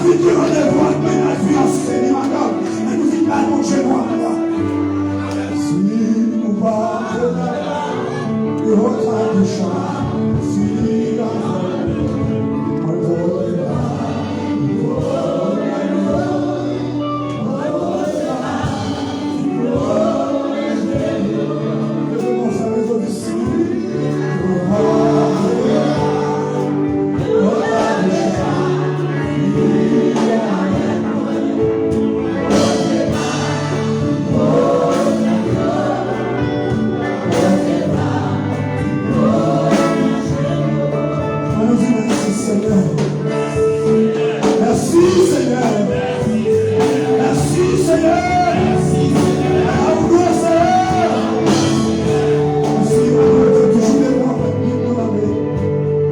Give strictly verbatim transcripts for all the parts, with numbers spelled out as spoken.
Ki randevou ak mennaj li an, si se li madanm, men nou vin bay Bondye glwa. Si nou pa te la, yo ta deja, si li avè mwen, mwen te la. Ann nou di mèsi, Senyè. Mèsi, Senyè. Mèsi, Senyè. A ou glwa, Senyè. Mèsi, Senyè, toujou de bò avèk nou, nou lave.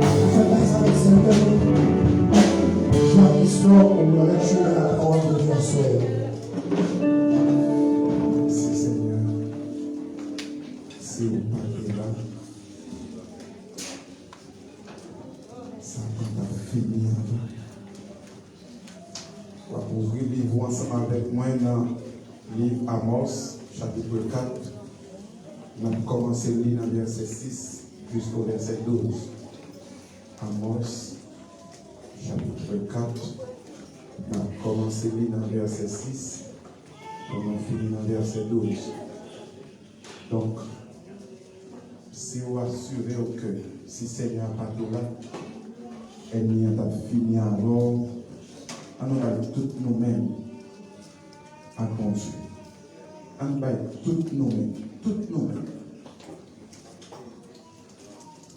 Ou fè bagay sa avèk Senyè. Jwa istwa ou avèk chemen la pawòl de Dye aswè. Mèsi, Senyè. Si ou pa te la, sa pa t ap fini ankò. W ap ouvri liv ou ansanm avèk mwen nan liv Amòs, chapit kat. N ap kòmanse li nan vèsè sis jisko vèsè douz. Amòs, chapit kat. N ap kòmanse li nan vèsè sis pou nou fini nan vèsè douz. Donk, si w asire w ke si Senyè a pa t la, ènmi an t ap fini avè w, ann nou bay tout nou menm ak Bondye. Ann bay tout nou menm, tout nou menm.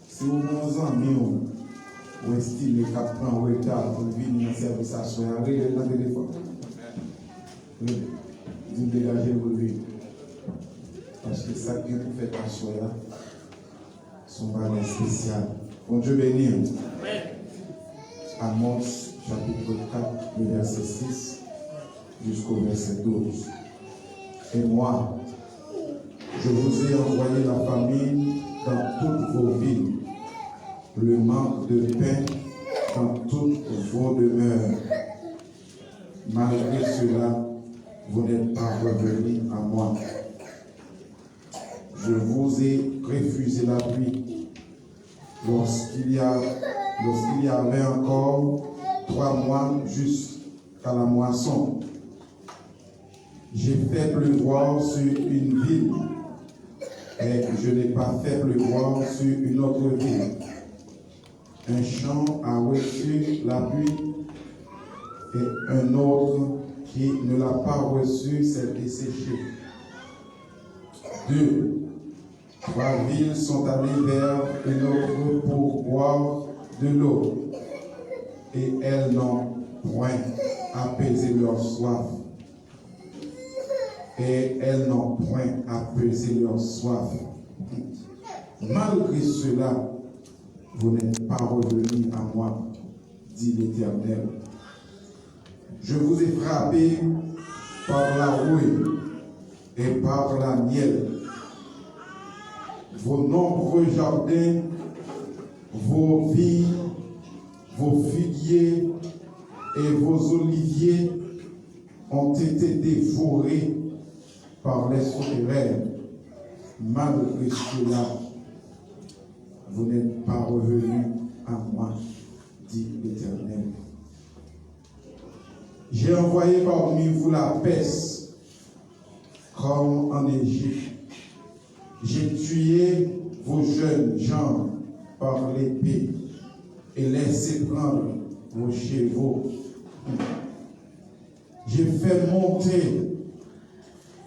Si w gen yon zanmi w, ou estime k ap pran reta pou l vini nan sèvis aswè a, rele l nan telefòn. Rele l. Di l degaje l pou l vini. Paske sa k gen pou fèt aswè a, se yon bagay espesyal. Bondye beni w. Amòs, chapit kat, le vèsè sis. Jusqu'au verset douze. Et moi, je vous ai envoyé la famine dans toutes vos villes, le manque de pain dans toutes vos demeures. Malgré cela, vous n'êtes pas revenus à moi. Je vous ai refusé la pluie lorsqu'il y a, lorsqu'il y avait encore trois mois jusqu'à la moisson. J'ai fait pleuvoir sur une ville, mais je n'ai pas fait pleuvoir sur une autre ville. Un champ a reçu la pluie et un autre qui ne l'a pas reçu s'est desséché. Deux, trois villes sont allées vers une autre pour boire de l'eau, et elles n'ont point apaisé leur soif. Et elles n'ont point apaisé leur soif. Malgré cela, vous n'êtes pas revenus à moi, dit l'Éternel. Je vous ai frappé par la rouille et par la miel. Vos nombreux jardins, vos vignes, vos figuiers et vos oliviers ont été dévorés par les sauterelles. Malgré cela, vous n'êtes pas revenus à moi, dit l'Éternel. J'ai envoyé parmi vous la peste, comme en Égypte. J'ai tué vos jeunes gens par l'épée et laissé prendre vos chevaux. J'ai fait monter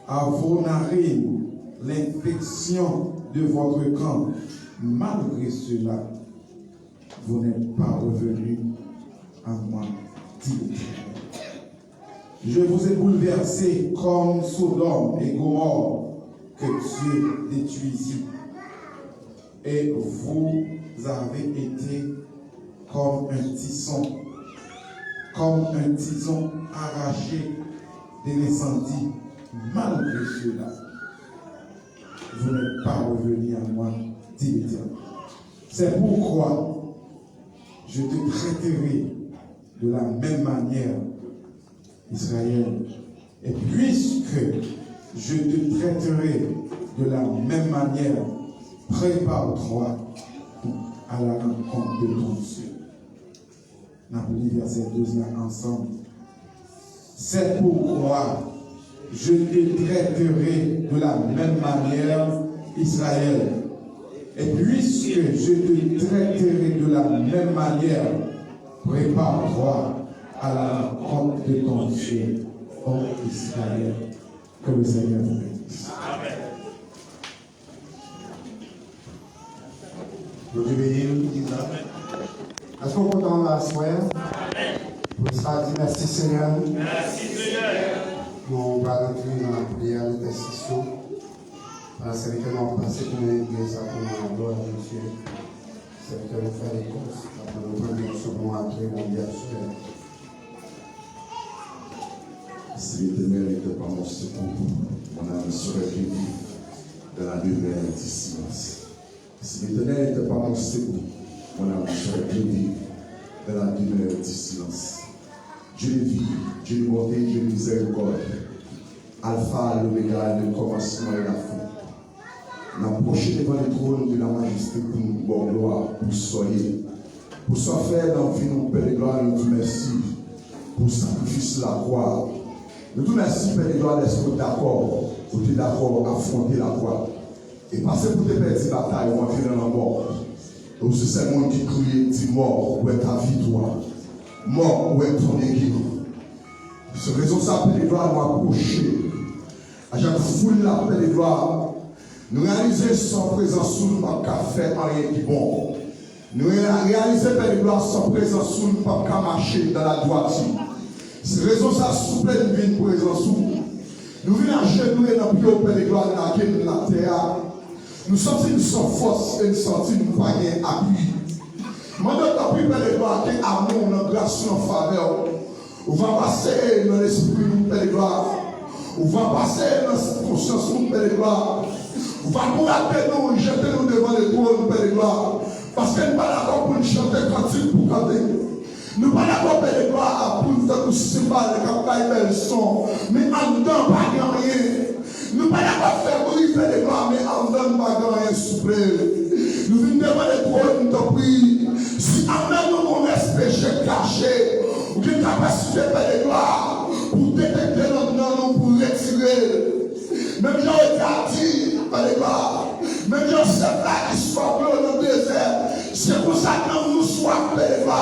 à vos narines l'infection de votre camp. Malgré cela, vous n'êtes pas revenus à moi, dit l'Éternel. Je vous ai bouleversés comme Sodome et Gomorrhe que Dieu détruisit. Et vous avez été comme un tison, comme un tison arraché de l'incendie. Malgré cela, vous n'êtes pas revenus à moi, dit l'Éternel. C'est pourquoi je te traiterai de la même manière, Israël, et puisque je te traiterai de la même manière, prépare-toi à la rencontre de ton Dieu. N ap li vèsè douz la ansanm. C'est pourquoi je te traiterai de la même manière, Israël. Et puisque je te traiterai de la même manière, prépare-toi à la rencontre de ton Dieu, ô Israël. Que le Seigneur vous bénisse. Bondye beni w, Iza. Èske w kontan la aswè a? Pou sa, di mèsi, Senyè. Mèsi, Senyè. Nou pral antre nan lapriyè, entèsesyon. Pandan sèvitè nou ap pase pou nou legliz la, pou nou adore Bondye. Sèvitè nou fè lekòl, apre nou pran direksyon pou nou adore Bondye aswè a. Si l'Éternel n'était pas mon secours, mon âme serait perdue dans la demeure du silence. Si l'Éternel n'était pas mon secours, mon âme serait perdue dans la demeure du silence. Dieu de vie, Dieu de bonté, Dieu de miséricorde, Alpha, l'Oméga, le commencement et la fin. N ap pwoche devan le trône de la majesté pou nou ba w glwa pou sa w ye. Pou sa w fè nan vi nou, Pè de glwa, nou di w mèsi pou sakrifis lakwa. Nou di w mèsi, Pè de glwa, dèske w dakò, ou te dakò afwonte lakwa. E pa se pou te pèdi batay ou antre nan lanmò. Ou se sèl moun ki kriye, di, mort, où est ta victoire? Mort, où est ton aiguillon? Se rezon sa, Pè de glwa, nou apwoche ak foul la, Pè de glwa. Nou reyalize san prezans ou, nou p ap ka fè anyen ki bon. Nou reya-, reyalize, Pè de glwa, san prezans ou, nou p ap ka mache dans la droiture. Se rezon sa, souple, nou vin prezans ou. Nou vin ajenouye nan pye w, Pè de glwa, lage n atè a. Nou santi n san fòs e n santi n pa gen apui. Mande w tanpri, Pè de glwa, ke amou w, nan gras ou, nan favè w, ou va pase nan lespri nou, Pè de glwa. Ou va pase nan konsyans nou, Pè de glwa. Ou va bourate nou, jete nou devan le twòn, Pè de glwa. Paske n pa dakò pou n chante kantik pou kante. Nou pa dakò, Pè de glwa, pou n tankou simbal k ap bay bèl son, men anndan pa gen anyen. Nou pa dakò fè bri, Pè de glwa, men anndan n pa gen anyen, souple. Nou vin devan le twòn, tanpri. Si anndan nou gon rès peche kache, ou gen kapasite, Pè de glwa, pou detekte l anndan nou, pou retire l. Menm jan Ozya di, Pè de glwa, menm jan sèf la ki swaf dlo nan dezè, se konsa nanm nou swaf, Pè de glwa.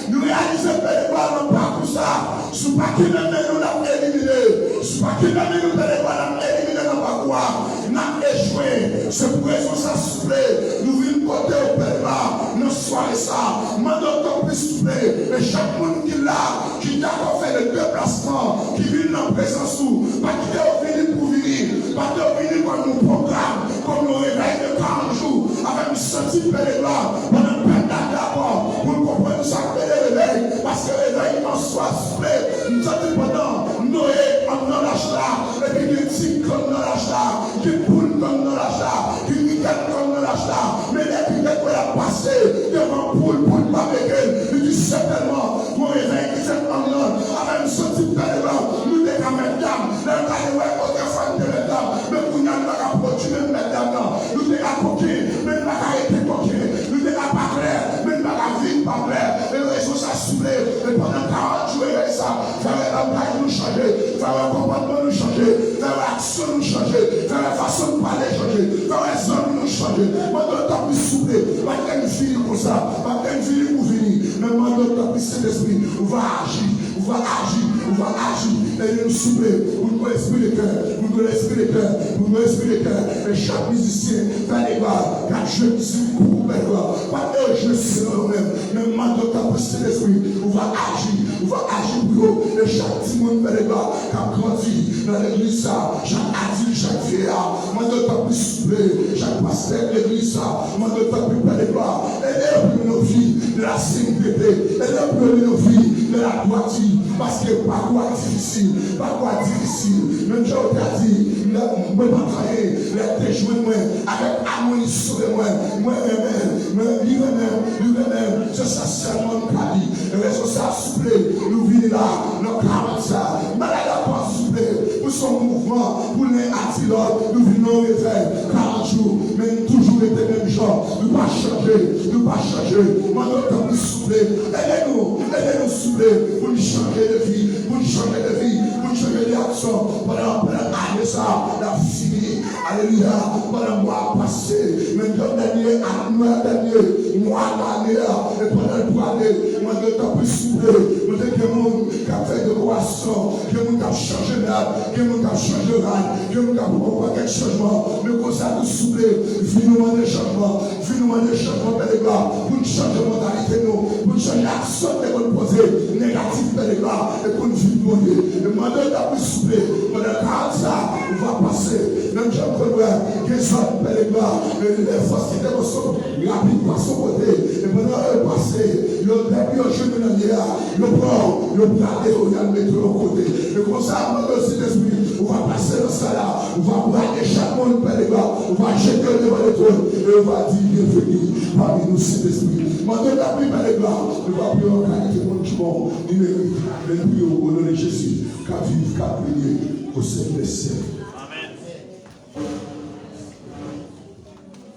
Nou reyalize, Pè de glwa, nan pakou sa, si w pa kenbe men nou, n ap elimine. Si w pa kenbe men nou, Pè de glwa, n ap elimine nan pakou a. N ap echwe. Se pou rezon sa, souple, nou vin kote w, Pè de glwa, nan sware sa. Mande w tanpri, souple, e chak moun ki la, ki dakò fè le deplasman, ki vin nan prezans ou. Pa kite yo vini pou vini, pa kite yo vini kòm yon pwogram, kòm yon revèy de karant jou. Avè m santi, Pè de glwa, pandan pèp la dakò pou l konprann sa k rele revèy, paske revèy an swa, souple, m santi pandan Noye anndan lach la, epi gen ti k anndan lach la, gen poul k anndan lach la, gen rikèt k anndan lach la, men lè rikèt wè l ap pase devan poul, poul pa mete l, li di sètènman, gon revèy ki fèt anndan. Avè m santi, Pè de glwa, nou te ka mèt dam, lè nou t ale wè otrefwa nou te mèt dam, men kounye a nou pa ka pwodui menm mèt dam nan. Nou te ka koken, men nou pa ka rete koken. Nou te ka pa klè, men nou pa ka viv pa klè. E rezon sa, souple, e pandan karant jou revèy sa, fè wè langaj nou chanje, fè wè konpòtman nou chanje, fè wè aksyon nou chanje, fè wè fason n pale chanje, fè wè zòn nou chanje. Mande w tanpri, souple, pa kite n vini konsa, pa kite n vini pou vini, men mande w tanpri, Sentespri, ou va aji, ou va aji, ou va aji. Ede nou, souple, pou n gon lespri de kè, pou n gon lespri de kè, pou n gon lespri de kè. E chak mizisyen, Pè de glwa, k ap jwe mizik pou ou, Pè de glwa, pa t yo jwe selon yo menm, men mande w tanpri, Sentespri, ou va aji, ou va aji pou yo. E chak timoun, Pè de glwa, k ap grandi nan legliz sa, chak adilt, chak vyeya, mande w tanpri, souple, chak pastè legliz sa, mande w tanpri, Pè de glwa, ede yo pou yo viv de la senteté, ede yo pou yo viv de la droiture, paske pakou a difisil, pakou a difisil. Menm jan yo te di, lè mwen pa t anyen, lè l te jwenn mwen, avèk amou li sove mwen, mwen renmen l, mwen, li renmen m, li Amen. Se sa sèlman nou ka di. E rezon sa, souple, nou vini la, nan karant sa. Malad akò, souple, pou se yon mouvman, pou len ati lòt, nou vin nan yon revèy, karant jou, men nou toujou rete menm jan. Nou pa chanje, nou pa chanje. Mande w tanpri, souple, ede nou, ede nou, souple, pou nou chanje de vi, pou nou chanje de vi, pou nou chanje de aksyon. Pandan, pandan ane sa, n ap fini. Alelouya. Pandan mwa ap pase, men nan dènye, a, nan dènye mwa nan ane a, e pandan l prale, mwen te tanpri souple, mwen te gen moun k ap fè dekorasyon, gen moun k ap chanje mèb, gen moun k ap chanje rad, gen moun k ap pran yon pakèt chanjman. Men konsa tou souple, vin nou mande chanjman, vin nou mande chanjman, pèlegra, pou n chanje mantalite nou, pou n chanje aksyon n te konn poze, negatif, pèlegra, e pou n vin nou ye. E mande tanpri souple, pandan karant sa, ou va pase. Menm jan m konn wè, gen zòn pèlegra, e lè fòs ki te konso, rapid pase yon kote. E pandan yo pase, yo, depi yo jwenn ou nan lye a, yo pran w, yo brade w, y al mete w yon kote. E konsa, mwen, Sentespri, ou va pase nan sal la, ou va brade chak moun pèlegra, ou va jete yo devan letwòn, e ou va di, byenveni pami nou, Sentespri. Mande tanpri pèlegra, nou va priye yon kalite moun ki bon, li merite, men priye w, o non de Jezi, k ap viv, k ap renye, o Sèl dè sèl.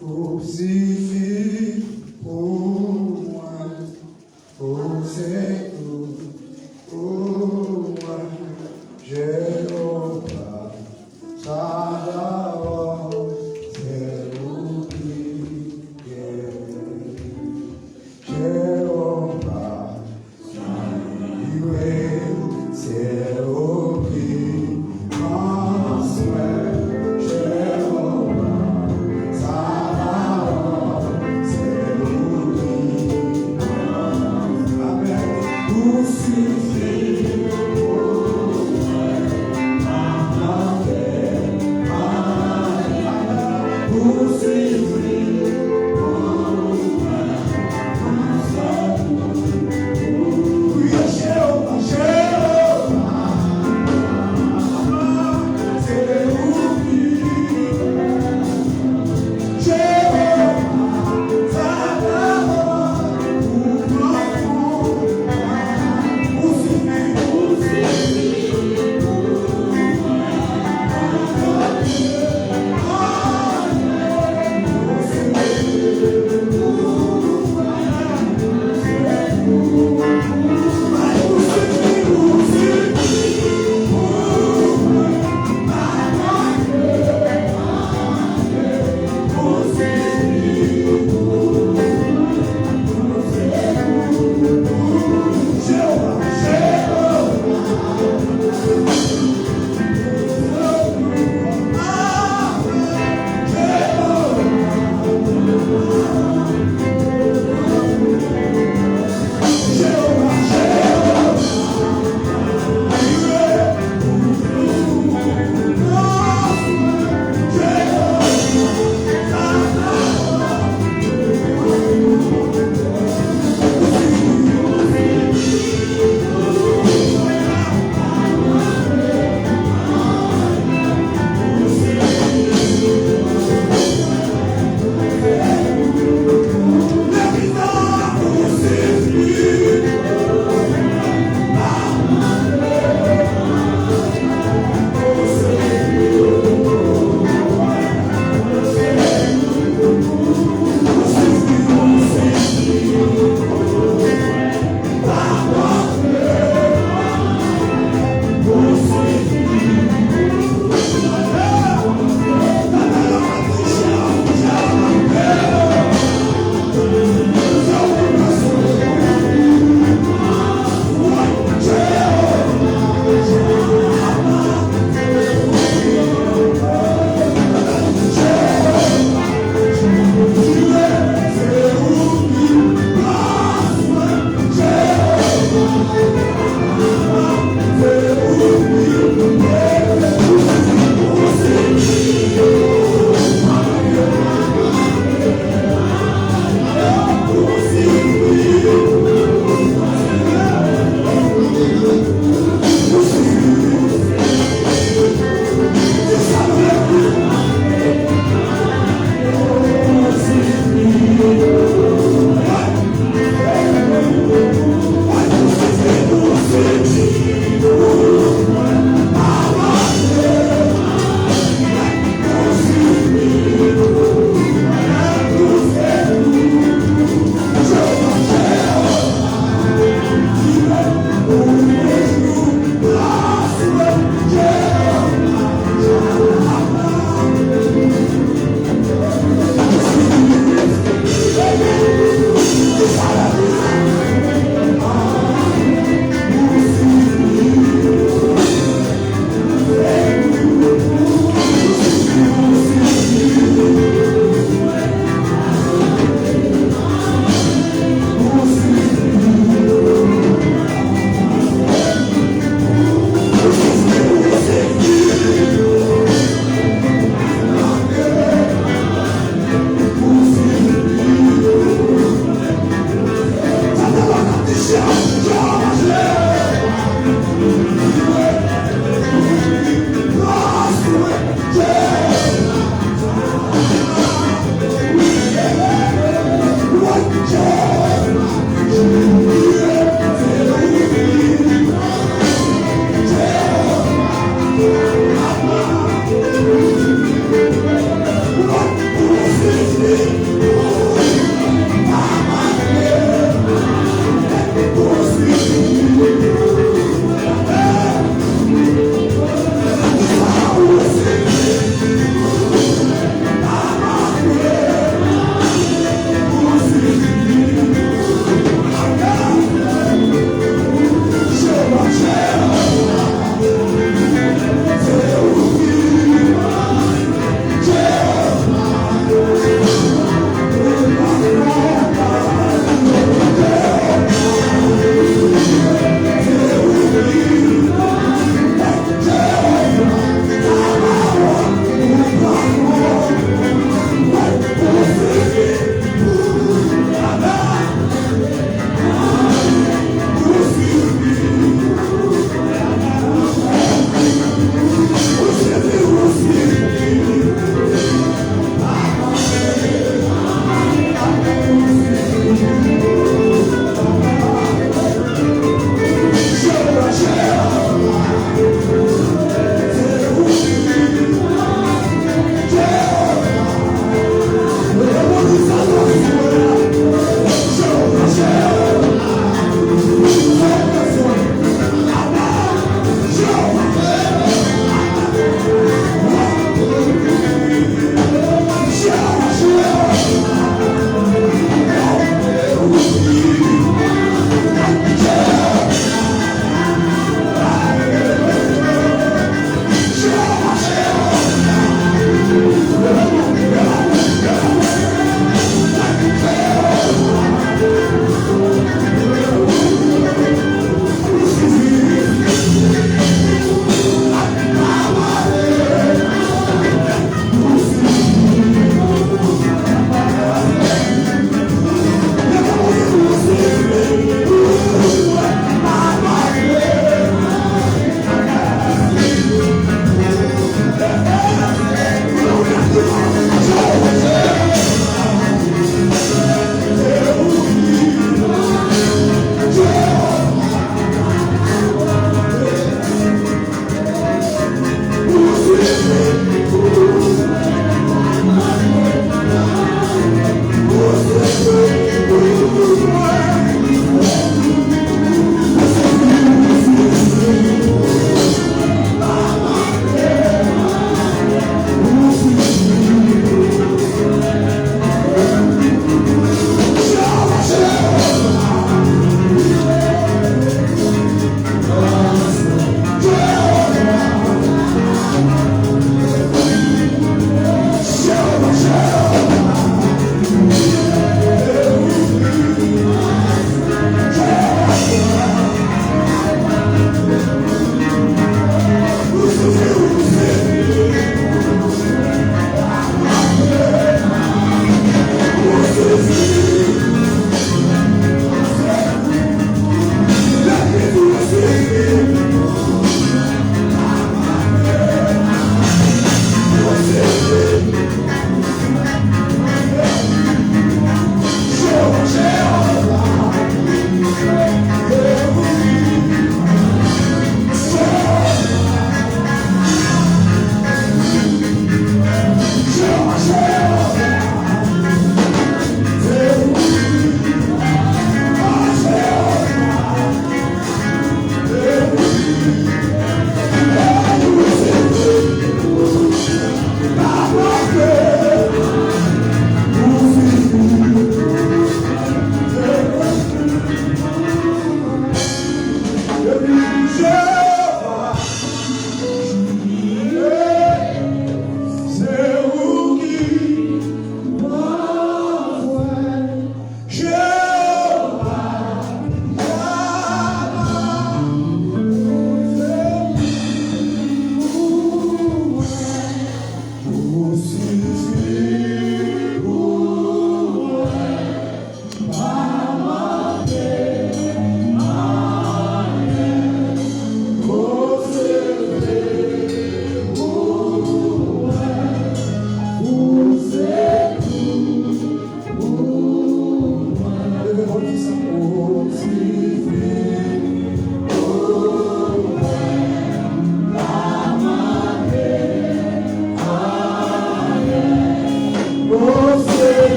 Ou sifi pou mwen, ou se tout pou mwen, Jewova Sabaot, se ou ki gen Jewova Jire, se ou ki pran swen, Jewova Sabaot,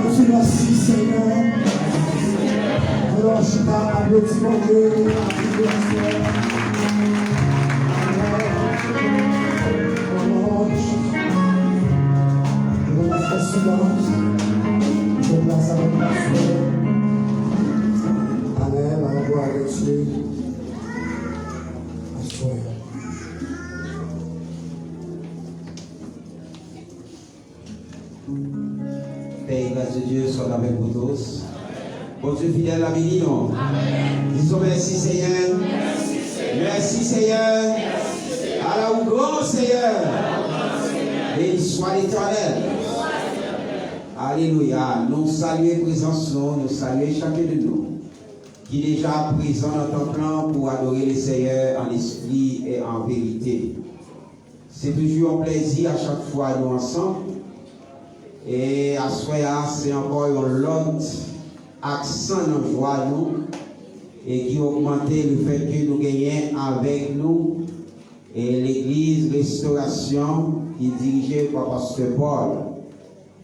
Ann di mèsi, Senyè. Ann chita, aplodi Bondye. Aplodi Bondye. Amèn. Louanj. Nou va fè silans. Fè plas avèk pastè. Amèn. Ann glwa a Dye. Aswè a. Paix et grâce de Dieu soient avec vous tous. Bondye fidèl la beni nou. Disons merci Seigneur. Merci Seigneur. Ala ou gran Seigneur. Béni soit l'Éternel. Alelouya. Nou salye prezans nou, nou salye chacun de nous qui déjà présent dans ton plan pour adorer le Seigneur en esprit et en vérité. Se toujou yon plèzi a chak fwa nou ansanm. E aswè a, se ankò yon lòt aksan nan jwa nou e ki ogmante lefètke nou genyen avèk nou e legliz Restorasyon ki dirije pa pastè Paul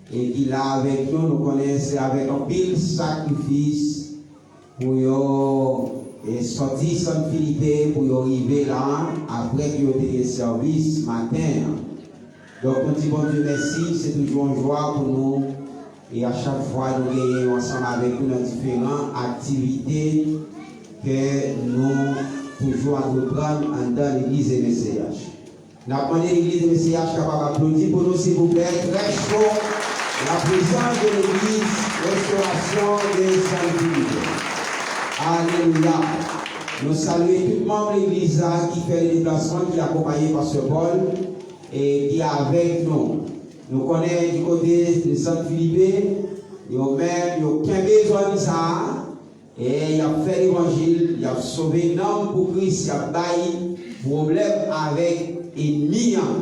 e ki la avèk nou. Nou konnen se avèk anpil sakrifis pou yo e sòti San Filipe, pou yo rive la, apre ke yo te gen sèvis maten an. Donk, nou di Bondye mèsi, se toujou yon jwa pou nou, e a chak fwa nou genyen yo ansanm avèk nou nan diferan aktivite ke nou toujou antreprann anndan legliz M C H. N ap mande legliz M C H kapab aplodi pou nou, silvouplè, trè cho, la prezans de legliz Restorasyon de San Filipe. Alelouya. Nou salye tout manm legliz la ki fè le deplasman, ki akonpaye pastè Paul, e ki avèk nou. Nou konnen di kote de San Filipe, yo menm, yo kenbe zòn sa a, e y ap fè levanjil, y ap sove nanm pou Kris, y ap bay pwoblèm avèk ènmi an.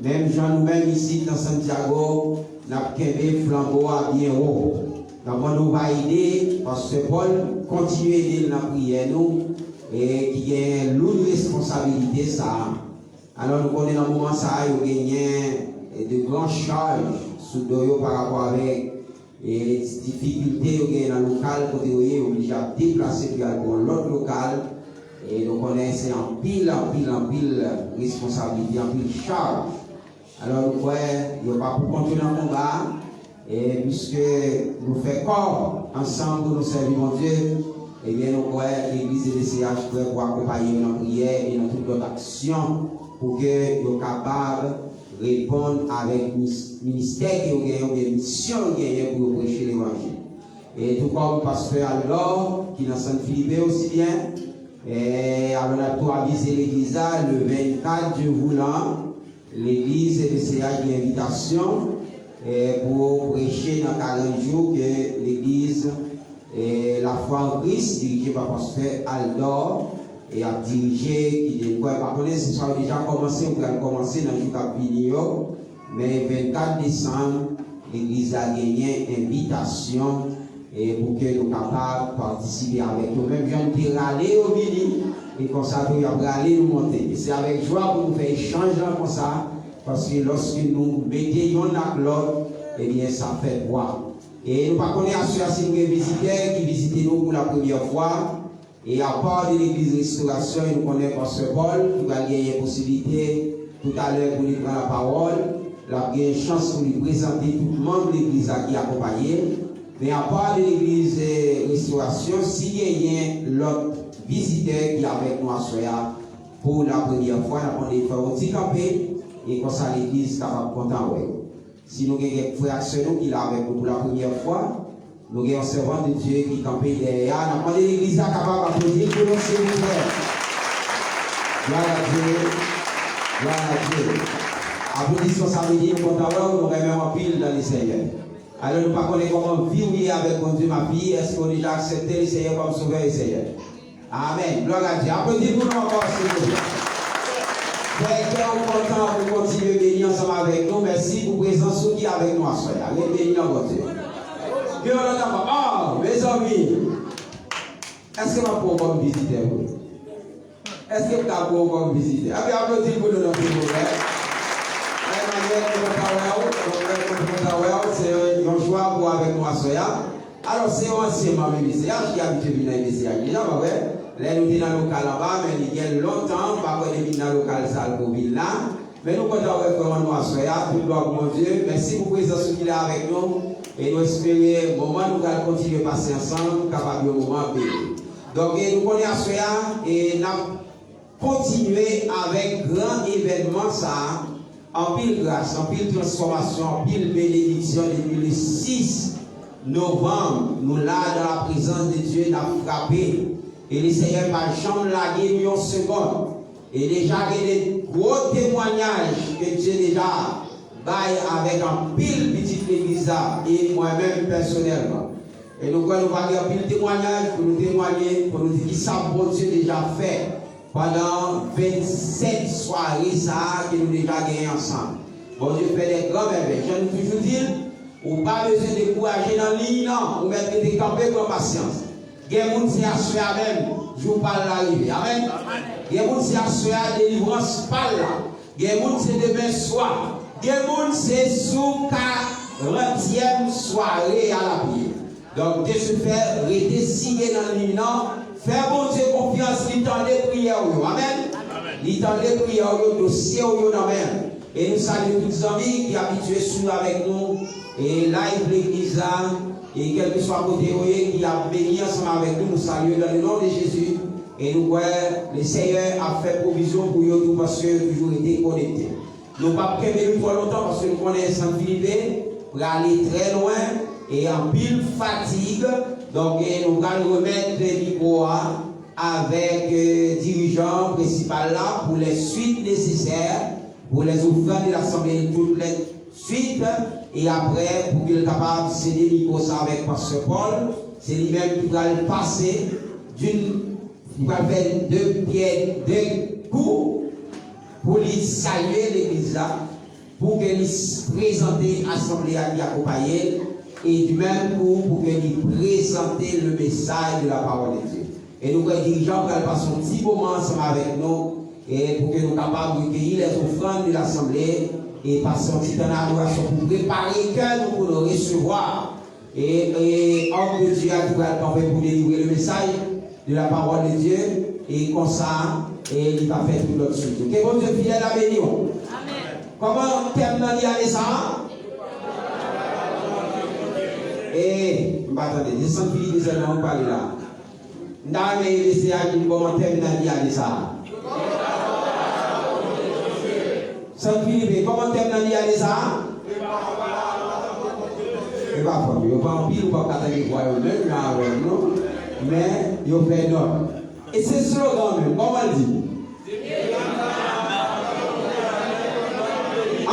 Menm jan nou menm isit nan Santiago, n ap kenbe flanbo a byen wo. N ap mande w va ede pastè Paul, kontinye ede l nan priyè nou, e ki gen loud responsabilite sa a. Alò, nou konnen nan moman sa a, yo genyen, e, de gran chaj sou do yo pa rapò avèk, e, difikilte yo genyen nan lokal kote yo ye, yo oblije ap deplase pou y al pran yon lòt lokal. E nou konnen se anpil, anpil, anpil responsablite, anpil chaj. Alò, nou kwè yo pa pou kont yo nan konba a. E piske nou fè kò ansanm pou nou sèvi Bondye, ebyen, nou kwè legliz M C H prè pou akonpaye yo nan priyè e nan tout lòt aksyon pou ke yo kapab reponn avèk mis-, ministè ke yo genyen oubyen misyon yo genyen pou yo preche levanjil. E tou kòm pastè Aldor, ki nan San Filipe osi byen, e alò n ap tou avize legliz la, le vennkat, Dye voulan, legliz M C H gen envitasyon, e, pou preche nan karant jou ke legliz, e, La Foi en Christ, dirije pa pastè Aldor, e ap dirije, ki de kwè, pa konnen si sa yo deja kòmanse, ou pral kòmanse nan jou k ap vini yo, men vennkat desanm, legliz la genyen envitasyon e pou ke nou kapab patisipe avèk yo. Menm jan nou te rale yo vini, e konsa tou y ap rale nou monte. E se avèk jwa pou nou fè echanj lan konsa, paske lòske nou mete yonn ak lòt, ebyen, sa fè pwa. E nou pa konnen aswè a si nou gen vizitè ki vizite nou pou la premyè fwa, e apa de legliz Restorasyon, e nou konnen pastè Paul, ki pral genyen posiblite toutalè pou li pran lapawòl, l ap genyen chans pou li prezante tout manm legliz la ki akonpaye l. Men apa de legliz, eh, Restorasyon, si genyen lòt vizitè ki avèk nou aswè a pou la premyè fwa, n ap mande fè yon ti kanpe, e konsa legliz kapab kontan wè yo. Si nou gen kèk frè ak sè nou ki la avèk nou pou la premyè fwa, nou gen yon sèvant de Dye ki kanpe dèyè a. N ap mande legliz la kapab aplodi l pou nou, silvouplè. Glwa a Dye. Glwa a Dye. Aplodisman sa vle di nou kontan wè w, nou renmen w anpil nan Lesenyè. Alò, nou pa konnen kòman vi w ye avèk Bondye, ma fille. Èske w deja aksepte Lesenyè kòm Sovè e Senyè? Amèn. Glwa a Dye. Aplodi pou nou ankò, silvouplè. Fè kè w kontan pou kontinye beni ansanm avèk nou. Mèsi pou prezans ou ki avèk nou aswè a. Ret beni nan Bondye. Gen yon lòt ankò. Oh, mezanmi. Èske m ap pran w kòm vizitè vre? Èske m ka pran w kòm vizitè? Ann aplodi pou nou non, silvouplè. Emmanuel, nou kontan wè w. Emmanuel, nou kontan wè w. Se yon jwa pou w avèk nou aswè a. Alò, se yon ansyen manm M C H ki abitye vin nan M C H deja, pa vre? Lè nou te nan lokal anba, men li gen lontan, m pa kwè li vin nan lokal sa l pou vin la. Men nou kontan wè frè nou aswè a, tout glwa pou Bondye. Mèsi pou prezans ou ki la avèk nou. E nou espere moman nou pral kontinye pase ansanm kapab yon moman beni. Donk, e nou konnen aswè a, e n ap kontinye avèk gran evènman sa a. Anpil gras, anpil transfòmasyon, anpil benediksyon depi le sis novanm. Nou la dan la prezans de Dye, n ap frape. E Lesenyè pa janm lage nou yon segonn. E deja gen de gwo temwanyaj ke Dye deja bay avèk anpil pitit legliz la e mwen menm pèsonèlman. E nou kwè nou va gen anpil temwanyaj pou nou temwanye, pou nou di kisa Bondye deja fè pandan vennsèt sware sa a ke nou deja genyen ansanm. Bondye fè de gran mèvèy. Jan nou toujou di l, ou pa bezwen dekouraje nan liy nan, ou mèt rete kanpe, pran pasyans. Gen moun se aswè a menm, jou pa l la rive. Amèn. Gen moun se aswè a delivrans pa l la. Gen moun se demen swa. Gen moun se sou karantyèm sware a l ap ye. Donk, de ce fait, rete siye nan liy nan, fè Bondye konfyans, li tande priyè w yo. Amèn. Li tande priyè w yo, dosye w yo nan men l. E nou salye tout zanmi ki abitye swiv avèk nou, e live legliz la, e kèlkeswa kote yo ye, ki ap beni ansanm avèk nou, nou salye yo dans le nom de Jésus. E nou kwè Lesenyè ap fè pwovizyon pou yo tou, paske yo toujou rete konekte. Nou p ap kenbe nou twò lontan, paske nou konnen Sant Filipe prale trè lwen e anpil fatig. Donk, e nou pral remèt mikwo a avèk, e, dirijan prensipal la pour les suites nécessaires, pour les offrandes de l'assemblée, toutes les suites, e apre, pou ke l kapab sede mikwo sa avèk Pastè Paul, se li menm ki pral pase d'une Li pral fè de pyè de kou pou li salye legliz la, pou ke li s- prezante asanble a ki akonpaye l, e du menm kou pou ke li prezante le message de la parole de Dieu. E nou kwè dirijan pral pase yon ti moman ansanm avèk nou, e pou ke nou kapab rekeyi les offrandes de l'assemblée, e pase yon ti tan nan adorasyon pou prepare kè nou pou nou resevwa E, e, òm de Dye a ki pral kanpe pou delivre le mesaj de la parole de Dieu, e konsa, e li va fè tout lòt swit yo. Ke Bondye fidèl la beni w. Amèn. Kòman tèm nan li ale sa a? E, m pa tande. Se Sant Filipe sèlman ou pale la. M ta renmen ede se a di m kòman tèm nan li ale sa a. Sant Filipe, kòman tèm nan li ale sa a? E pa fòt, yo pa anpil, ou p ap ka tande vwa yo menm jan avè m, non. Men, yo fè nòt. E se slogan menm, kòman l di?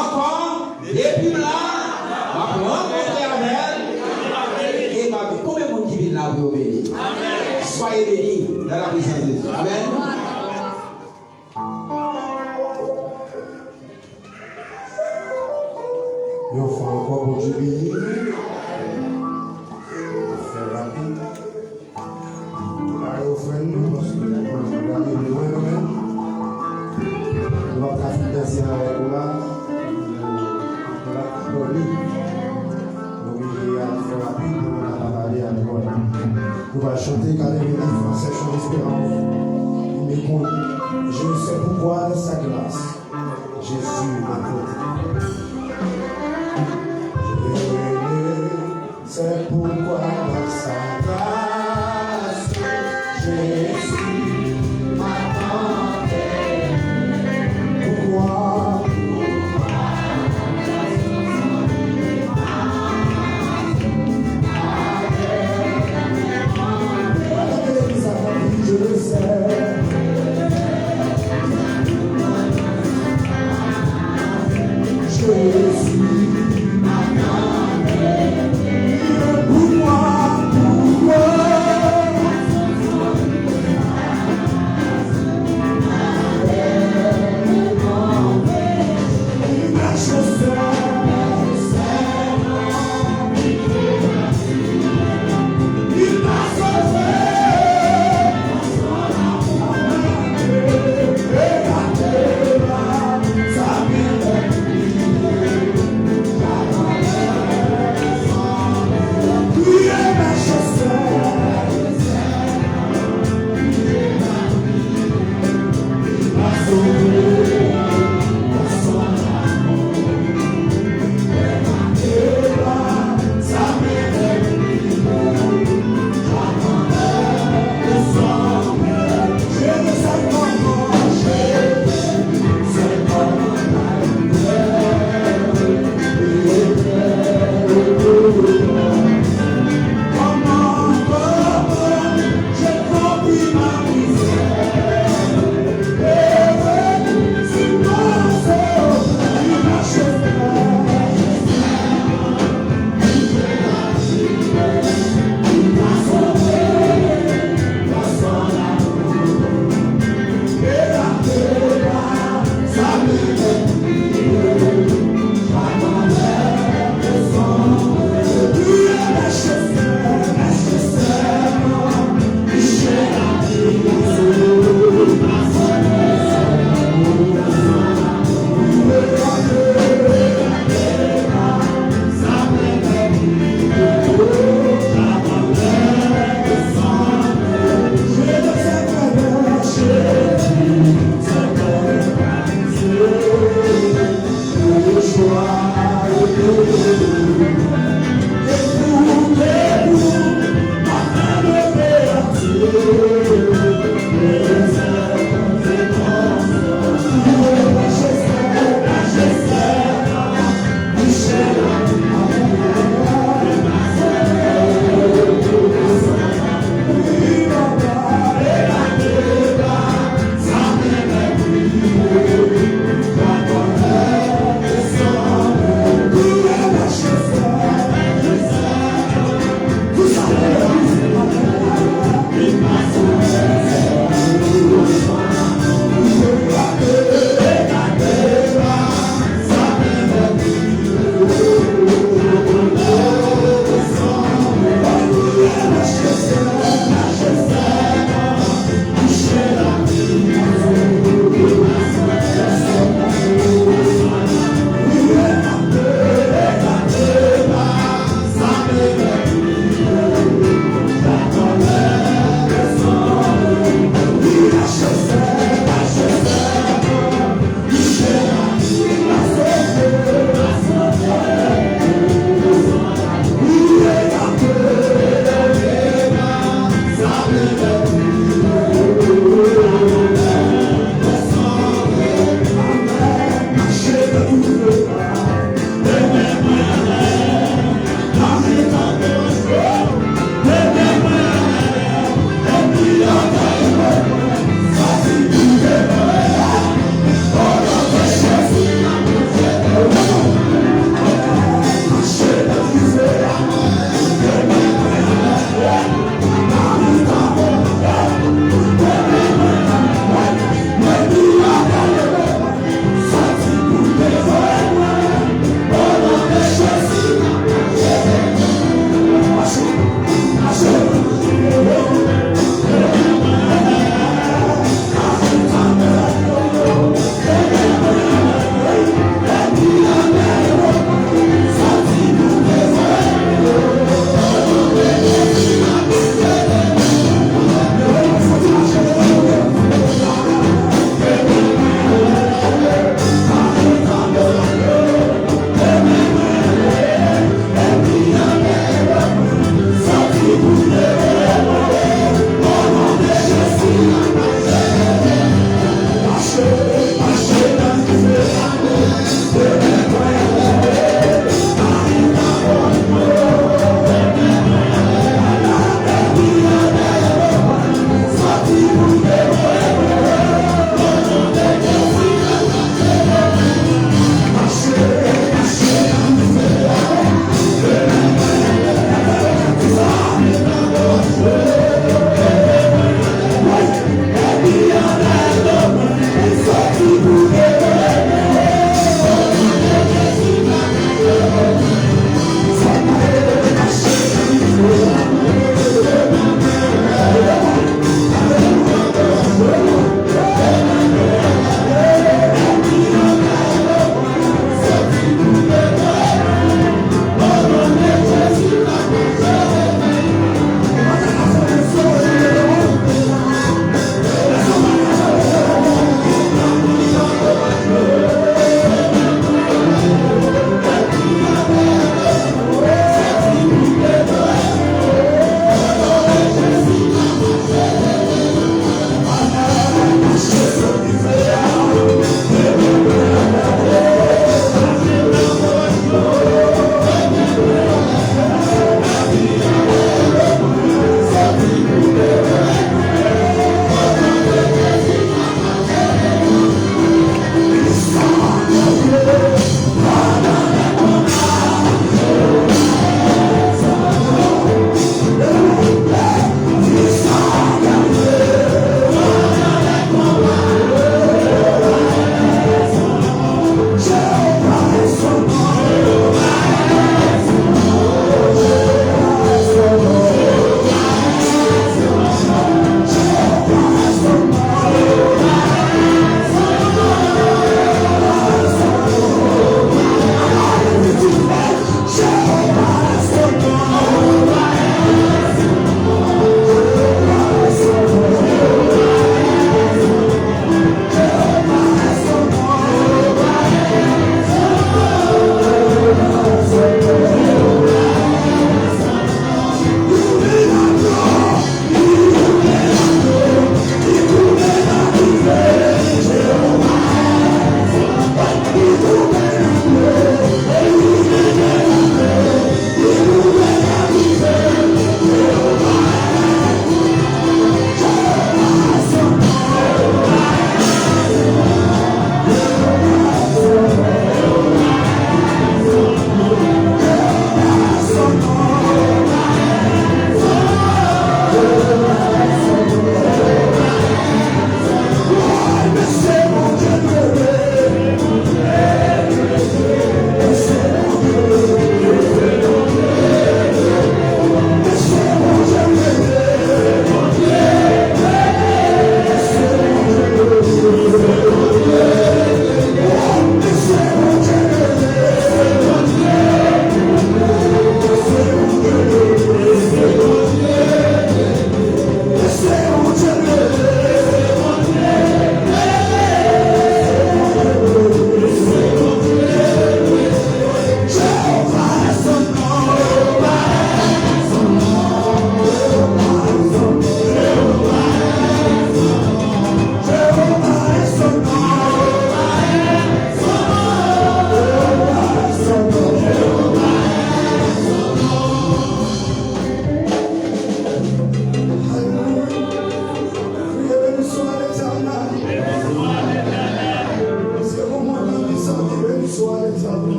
Ankò, depi m la, m ap rankontre avè l, e m ap, konbyen moun ki vin la pou yo beni? Soyez bénis dans la puissance de Dieu. Amen. Yon fwa ankò, Bondye beni nou. Fè rapid. Prepare ofrann nou, paske nou pral rive lwen kanmenm. Nou p ap ka fin danse avèk ou la. Nou p ap pran li. Nou oblije al fè rapid pou nou kapab ale avèk ou. Nou va chante katrevenef, Sèchon Lesperans. Il me conduit. Je sais pourquoi dans sa grâce, Jésus m'a conduit. Je sais pourquoi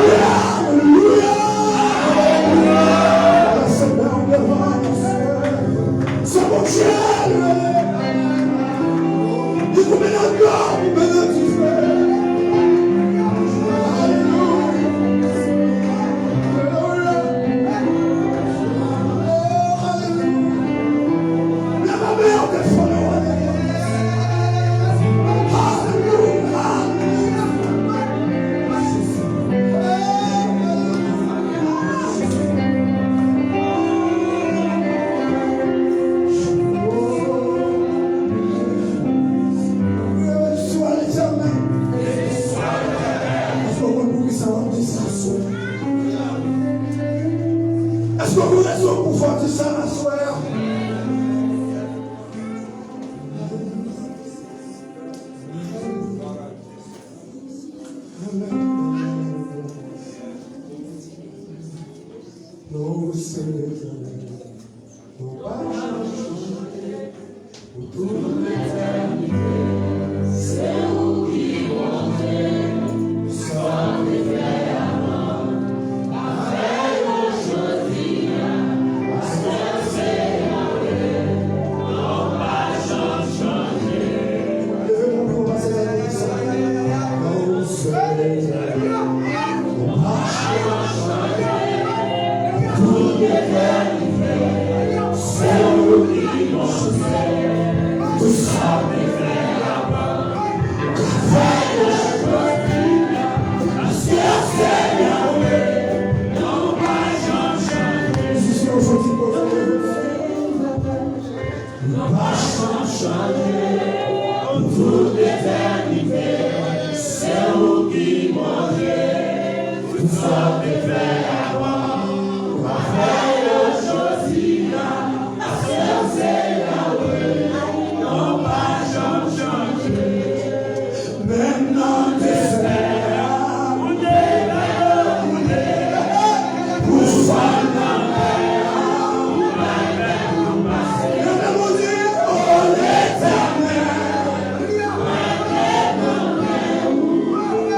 Alelouya! Alelouya! Pase nan devan Senyè. Se Bondye, alelouya! Li pou mennen dlo, pou mennen dife. Alelouya! Alelouya! Alelouya! Leve men w, defann w, alelouya! Alelouya! Èske w konn pou ki sa w ap di sa aswè? Èske w gen rezon pou fè w di sa aswè a? Non, se Letènèl. Non, pa janm chanje. Pou tout letènite, se ou ki Bondye. Sa w te fè avan, ou a fè yo jodi a. Paske w se Yahweh, non w pa janm chanje. Leve men w pou w pase nan legliz la. Non, w se Letènèl. Ou pa janm chanje. Tout etènite, se ou ki Bondye. Tout sa w te fè avan, ou ka fè yo jodi a. Paske w se Yahweh, non w pa janm chanje. Mizisyen yo, fò ti poze level. Ou pa janm chanje, pou tout etènite, se ou ki Bondye. Tout sa w te fè avan, ou ka fè yo jodi a, paske w se Yahweh, non w pa janm chanje. Menm nan dezè a, ou te fè dlo koule. Ou fann lanmè a, ou bay pèp ou pase. Leve men w, di, O Letènèl, mwen te tande ou,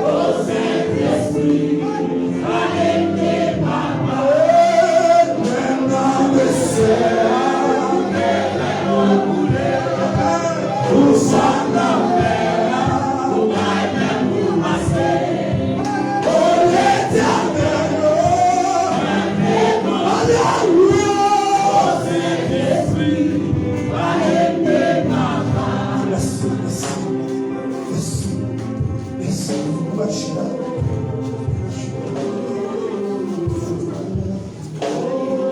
O Sentespri, pale m de papa. Menm nan dezè a, ou te fè dlo koule. Ou fann lanmè a, ou bay pèp ou pase. O Letènèl, alelouya. O Sentespri, pale m de papa. Mèsi, mèsi, mèsi, mèsi. Nou va chita.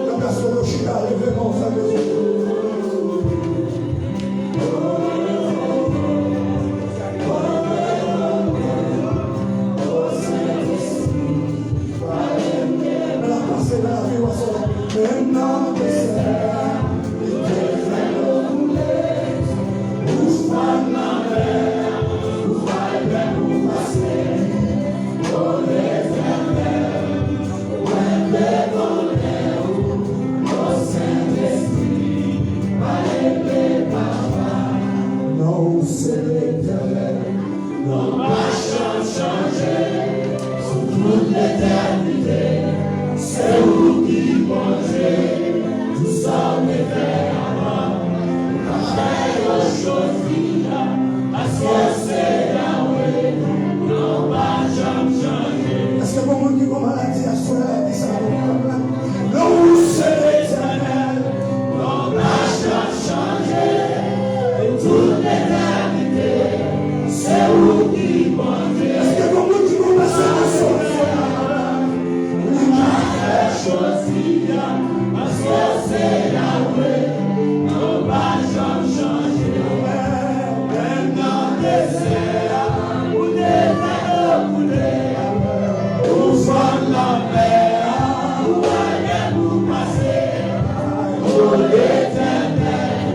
Nan plas kote w chita, leve men w, fè bezwen. L ap pase nan lavi w aswè. Menm nan dezè a, li te fè dlo koule. Ou fann lanmè a, ou bay pèp ou pase. O Letènèl, mwen te konnen ou, O Sentespri, pale m de papa. Non w se Letènèl, non w pa janm chanje. Pou tout letènite, se ou ki Bondye. Tout sa w te fè avan, ou ka fè yo jodi a. Paske w se Yahweh, non w pa janm chanje. Èske gon moun ki gon maladi aswè a, di sa pou mwen? Non w se Letènèl, non w pa janm chanje. Pou tout letènite, se ou ki Bondye. Èske gon moun ki gon pèsonasyon aswè a? Ou ka fè jodi a, paske w se Yahweh, non w pa janm chanje. Menm nan dezè a, ou te fè dlo koule. Ou fann lanmè a, ou bay pèp ou pase. O Letènèl,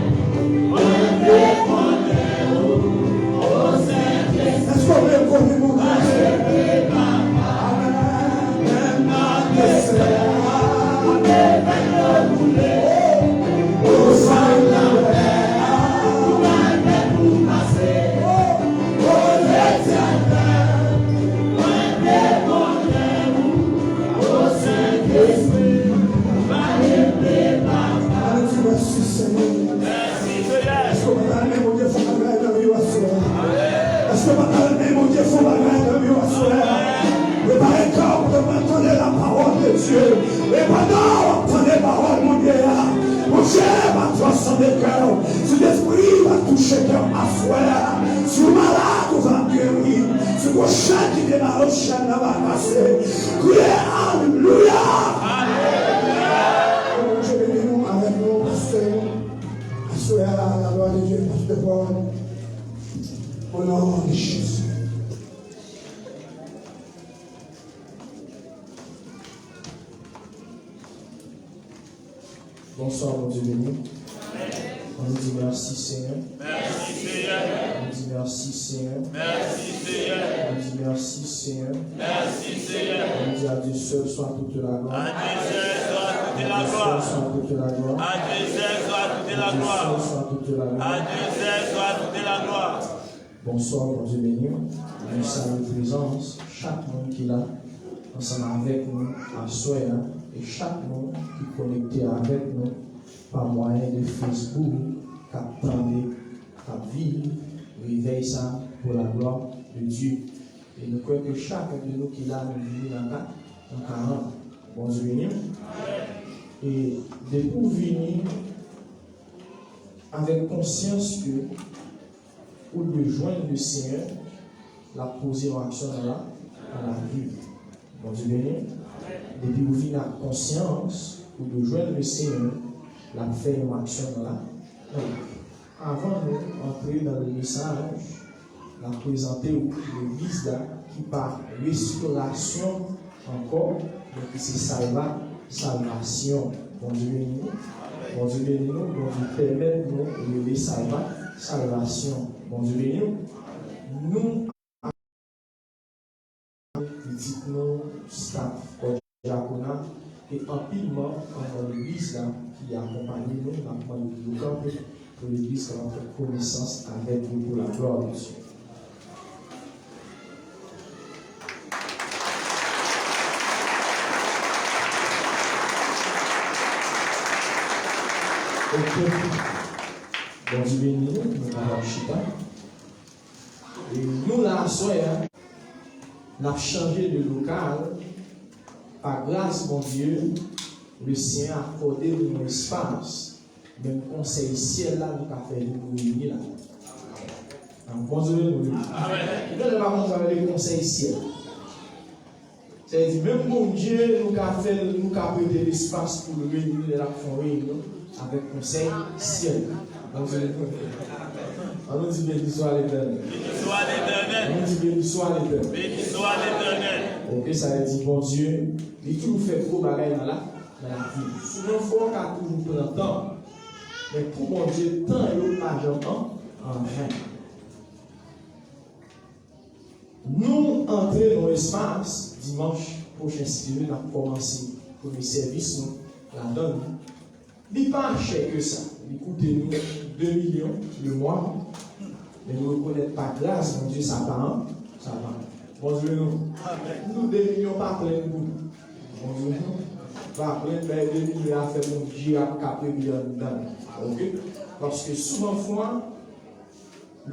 mwen te konnen ou, O Sentespri. Èske w vle konnen Bondye? Amèn. Menm nan dezè a, ou te fè dlo koule. Ou fann lanmè a, ou bay pèp ou pase. O Letènèl, mwen Oshanna va pase. Kriye alelouya. Ke Bondye beni nou avèk nou, pastè yo. Aswè a, la gloire de Dieu, pastè Paul. Au nom de Jésus. Bonswa, Bondye beni w. Ann di mèsi, Senyè. Mèsi, Senyè. Ann di mèsi, Senyè. Mèsi, Senyè. Ann di mèsi, Senyè. Mèsi, Senyè. Ann di à Dieu seul soit toute la gloire. À Dieu seul soit toute la gloire. À Dieu seul soit toute la gloire. À Dieu seul soit toute la gloire. À Dieu seul soit toute la gloire. Bonswa, Bondye beni w. Nou salye prezans chak moun ki la ansanm avèk nou aswè a, e chak moun ki konekte avèk nou pa mwayen de Facebook, k ap tande, k ap viv revèy sa pour la gloire de Dieu. E nou kwè ke chak de nou ki la, nou vini nan ka, nan ka ann. Bondye beni w. E depi w vini avèk konsyans ke ou dwe jwenn le Senyè, l ap poze yon aksyon nan la, nan lavi w. Bondye beni w. Depi ou vin ak konsyans ou dwe jwenn le Senyè, l ap fè yon aksyon nan la, nan lavi w. Avan nou antre nan le mesaj, n ap prezante w legliz la ki pa restorasyon ankò, men ki se Salva, Salvasyon. Bondye beni nou. Bondye beni nou. Bondye pèmèt nou rele Salva, Salvasyon. Bondye beni w. Nou, pitit nou, staf, kò dyakona, e anpil manm anndan legliz la ki akonpaye nou, n ap mande pou yo kanpe. Pou legliz kapab fè konesans avèk nou pour la gloire de Dieu. Ok. Bondye beni nou, nou kapab chita. E nou la aswè a, n ap chanje de lokal. Pa gras Bondye, le Senyè akòde nou yon espas. Menm konsèy syèl la, nou ka fè vin reyini la. Nan Bondye nou ye. Ou konnen pa konn sa rele konsèy syèl. Sa vle di, menm Bondye, nou ka fè l, nou ka prete l espas pou l reyini lè l ap fè yon reyinyon avèk konsèy syèl la. Bondye nou ye. Ann nou di, beni swa Letènèl. Beni swa Letènèl. Ann nou di, beni swa Letènèl. Beni swa Letènèl. Ok, sa vle di, Bondye, li toujou fè gwo bagay nan la, nan lavi. Souvan fwa w ka toujou pran tan, men pou Bondye, tan yo pa janm an, an ven. Nou antre nan yon espas, dimanch pwochen, si Dye vle, n ap kòmanse premye sèvis nou ladan l. Li pa chè ke sa. Li koute nou de milyon le mwa. Men nou rekonèt pa gras Bondye, sa pa an, sa pa an. Bondye nou. Nou de milyon pa plenn pou nou. Bondye nou. Pa plenn, men de milyon a fè Bondye ap kape li anndan. Ok? Paske souvan fwa,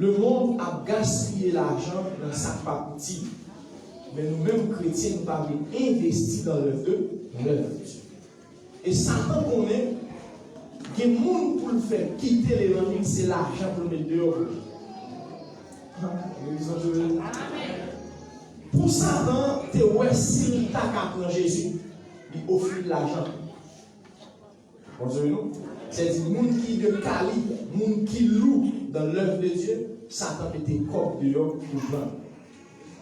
lemonn ap gaspiye lajan nan sa k pa itil. Men nou menm kretyen, nou pa vle envesti dans l'œuvre de, dans l'œuvre de Dieu. E Satan konnen gen moun pou l fè kite levanjil, se lajan pou l met deyò pou li. Legliz nan jodi. Pou Satan te wè si l ta ka pran Jezi, li ofri l lajan. Bondye nou. Sèdi moun ki de kalib, moun ki lou dans l'œuvre de Dieu, Satan mete kòb deyò pou pran.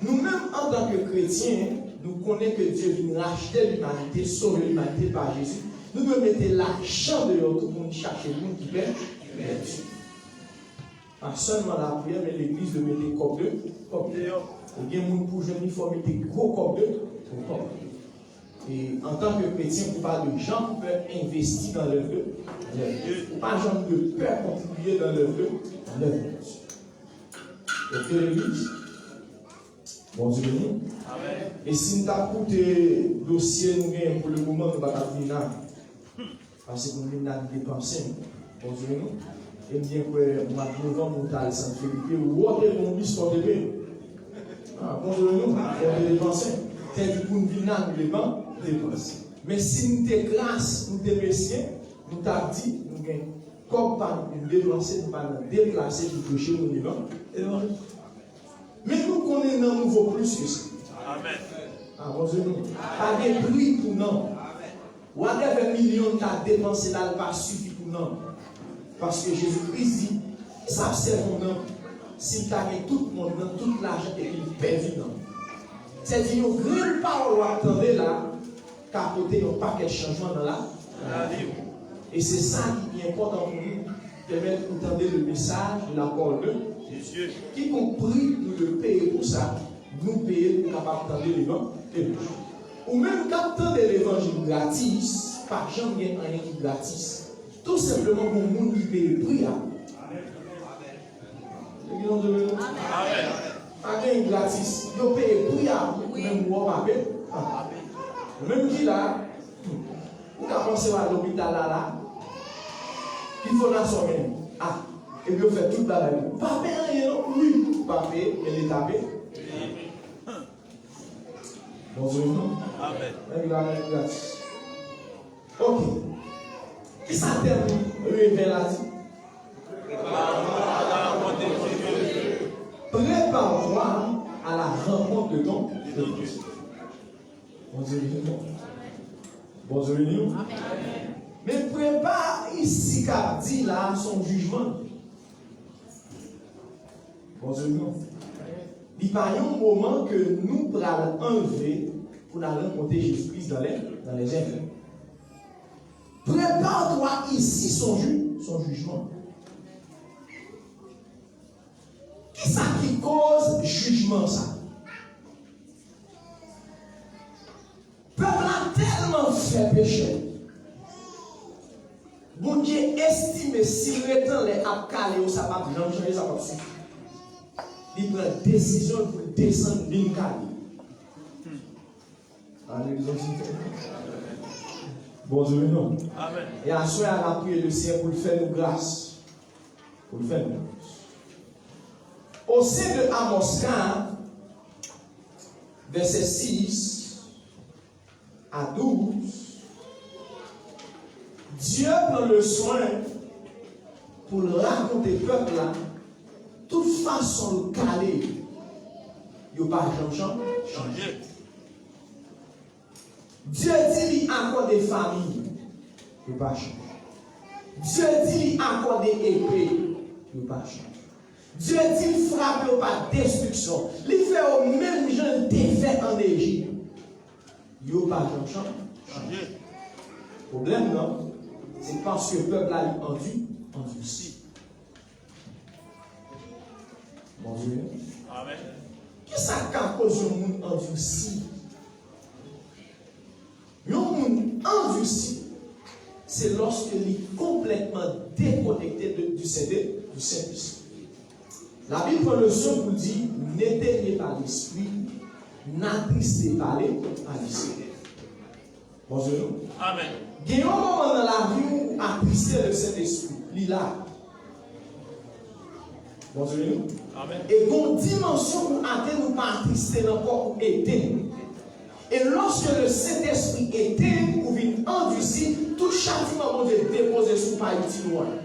Nou menm, antanke kretyen, nou konnen ke Dye vin rachte limanite, sove limanite pa Jezi. Nou dwe mete lajan deyò tou pou n chache moun ki pè-, ki pèdi. Pa sèlman lapriyè, men legliz dwe mete kòb de, kòb deyò. Ou gen moun pou jwenn li, fò mete gwo kòb de, gwo kòb. E antanke kretyen, ou pa dwe janm pè envesti dans l'œuvre de, dans l'œuvre de Dieu. Ou pa janm dwe pè kontribiye dans l'œuvre de, dans l'œuvre de Dieu. Ok, legliz? Bondye beni. Amèn. E si n t ap koute dosye nou genyen pou le moman, nou pa t ap vin la. Pase pou n vin la, n depanse. Bondye beni nou. E m byen kwè mwa novanm, nou t al San Felipe, ou te bon bis, ou te pe. Ah, Bondye beni nou. Ou te depanse. Tèdi pou n vin la, nou depan-, depanse. Men si n te kras, nou te mesye, nou t ap di, nou gen kòb pa nou pou n depanse, nou pa nan deplase pou preche moun levan-, levanjil. Men nou konnen nan nou vo plis ke sa. Amèn. Ah, Bondye nou. Pa gen pri pou non. Whatever milyon ta depanse la, l pa sifi pou non. Paske Jezi Kris di, kisa ap sèvi yon non si l ta gen tout mond nan, tout lajan epi l pèdi non? Sèdi yon grenn pawòl w ap tande la ka pote yon pakèt chanjman nan la, nan lavi w. E se sa ki pi enpòtan pou nou, pèmèt ou tande le message de la parole de Dieu. Kikonk pri nou dwe peye pou sa, nou peye l pou kapab tande levanjil. Ou menm k ap tande levanjil gratis, pa janm gen anyen ki gratis. Tou senpleman, gon moun ki peye pri a. Legliz an dwe. Amèn. Pa gen gratis. Yo peye pri a pou ou menm ou pa peye. Ou menm ki la, ou ka panse w al lopital la la. Ki fondasyon w genyen? Ah, epi yo fè tout bagay pou ou. Pa peye anyen non. Wi, ou pa peye, men Leta peye. Bondye nou. Amèn. Nèg la, nèg gratis. Ok. Kisa tèm revè la di? Prépare-toi à la rencontre de ton Dieu. Bondye beni nou. Bondye beni nou. Men prepare isi k ap di la, se yon jijman. Bondye beni nou. Li pa yon moman ke nou pral anlve pou n al rankontre Jezi Kris dans les, dans les airs. Prépare-toi ici, se yon ji-, se yon jijman. Kisa ki koz jijman sa? Pèp la tèlman fè peche. Bondye estime si l ret anlè ap kale yo, sa p ap janm chanje, sa p ap sifi. Li pran desizyon pou l desann vin kale. Alelouya. Bondye beni nou. Amèn. E aswè a, n ap priye Leseyè pou l fè nou gras. Pou l fè nou gras. Au sein de Amos quatre, verset six à douze, Dieu prend le soin pou l rakonte pèp la tout fason l kale yo, yo pa janm chan-, chanje. Dye di li akòde famin, yo pa chanje. Dye di li akòde epe, yo pa chanje. Dye di l frape yo pa destriksyon. Li fè yo menm jan l te fè ann Ejip. Yo pa janm chan-, chanje. Pwoblèm nan, se paske pèp la li andu-, andisi. Bondye. Amèn. Kisa k ka koz yon moun andisi? Yon moun andisi, se lòske li konplètman dekonekte de, du Sente-, du Sentespri. Labib pran leson pou l di, n'éteignez pas l'esprit, n'attristez pas le, pas le Seigneur. Bondye nou. Amèn. Gen yon moman nan lavi w, ou atriste le Sentespri. Li la. Bondye nou. Amèn. E gon dimansyon ou atenn, ou pa atriste l ankò, ou etenn. E lòske le Sentespri etenn, ou vin andisi, tout chatiman Bondye depoze sou ou pa itil ou anyen.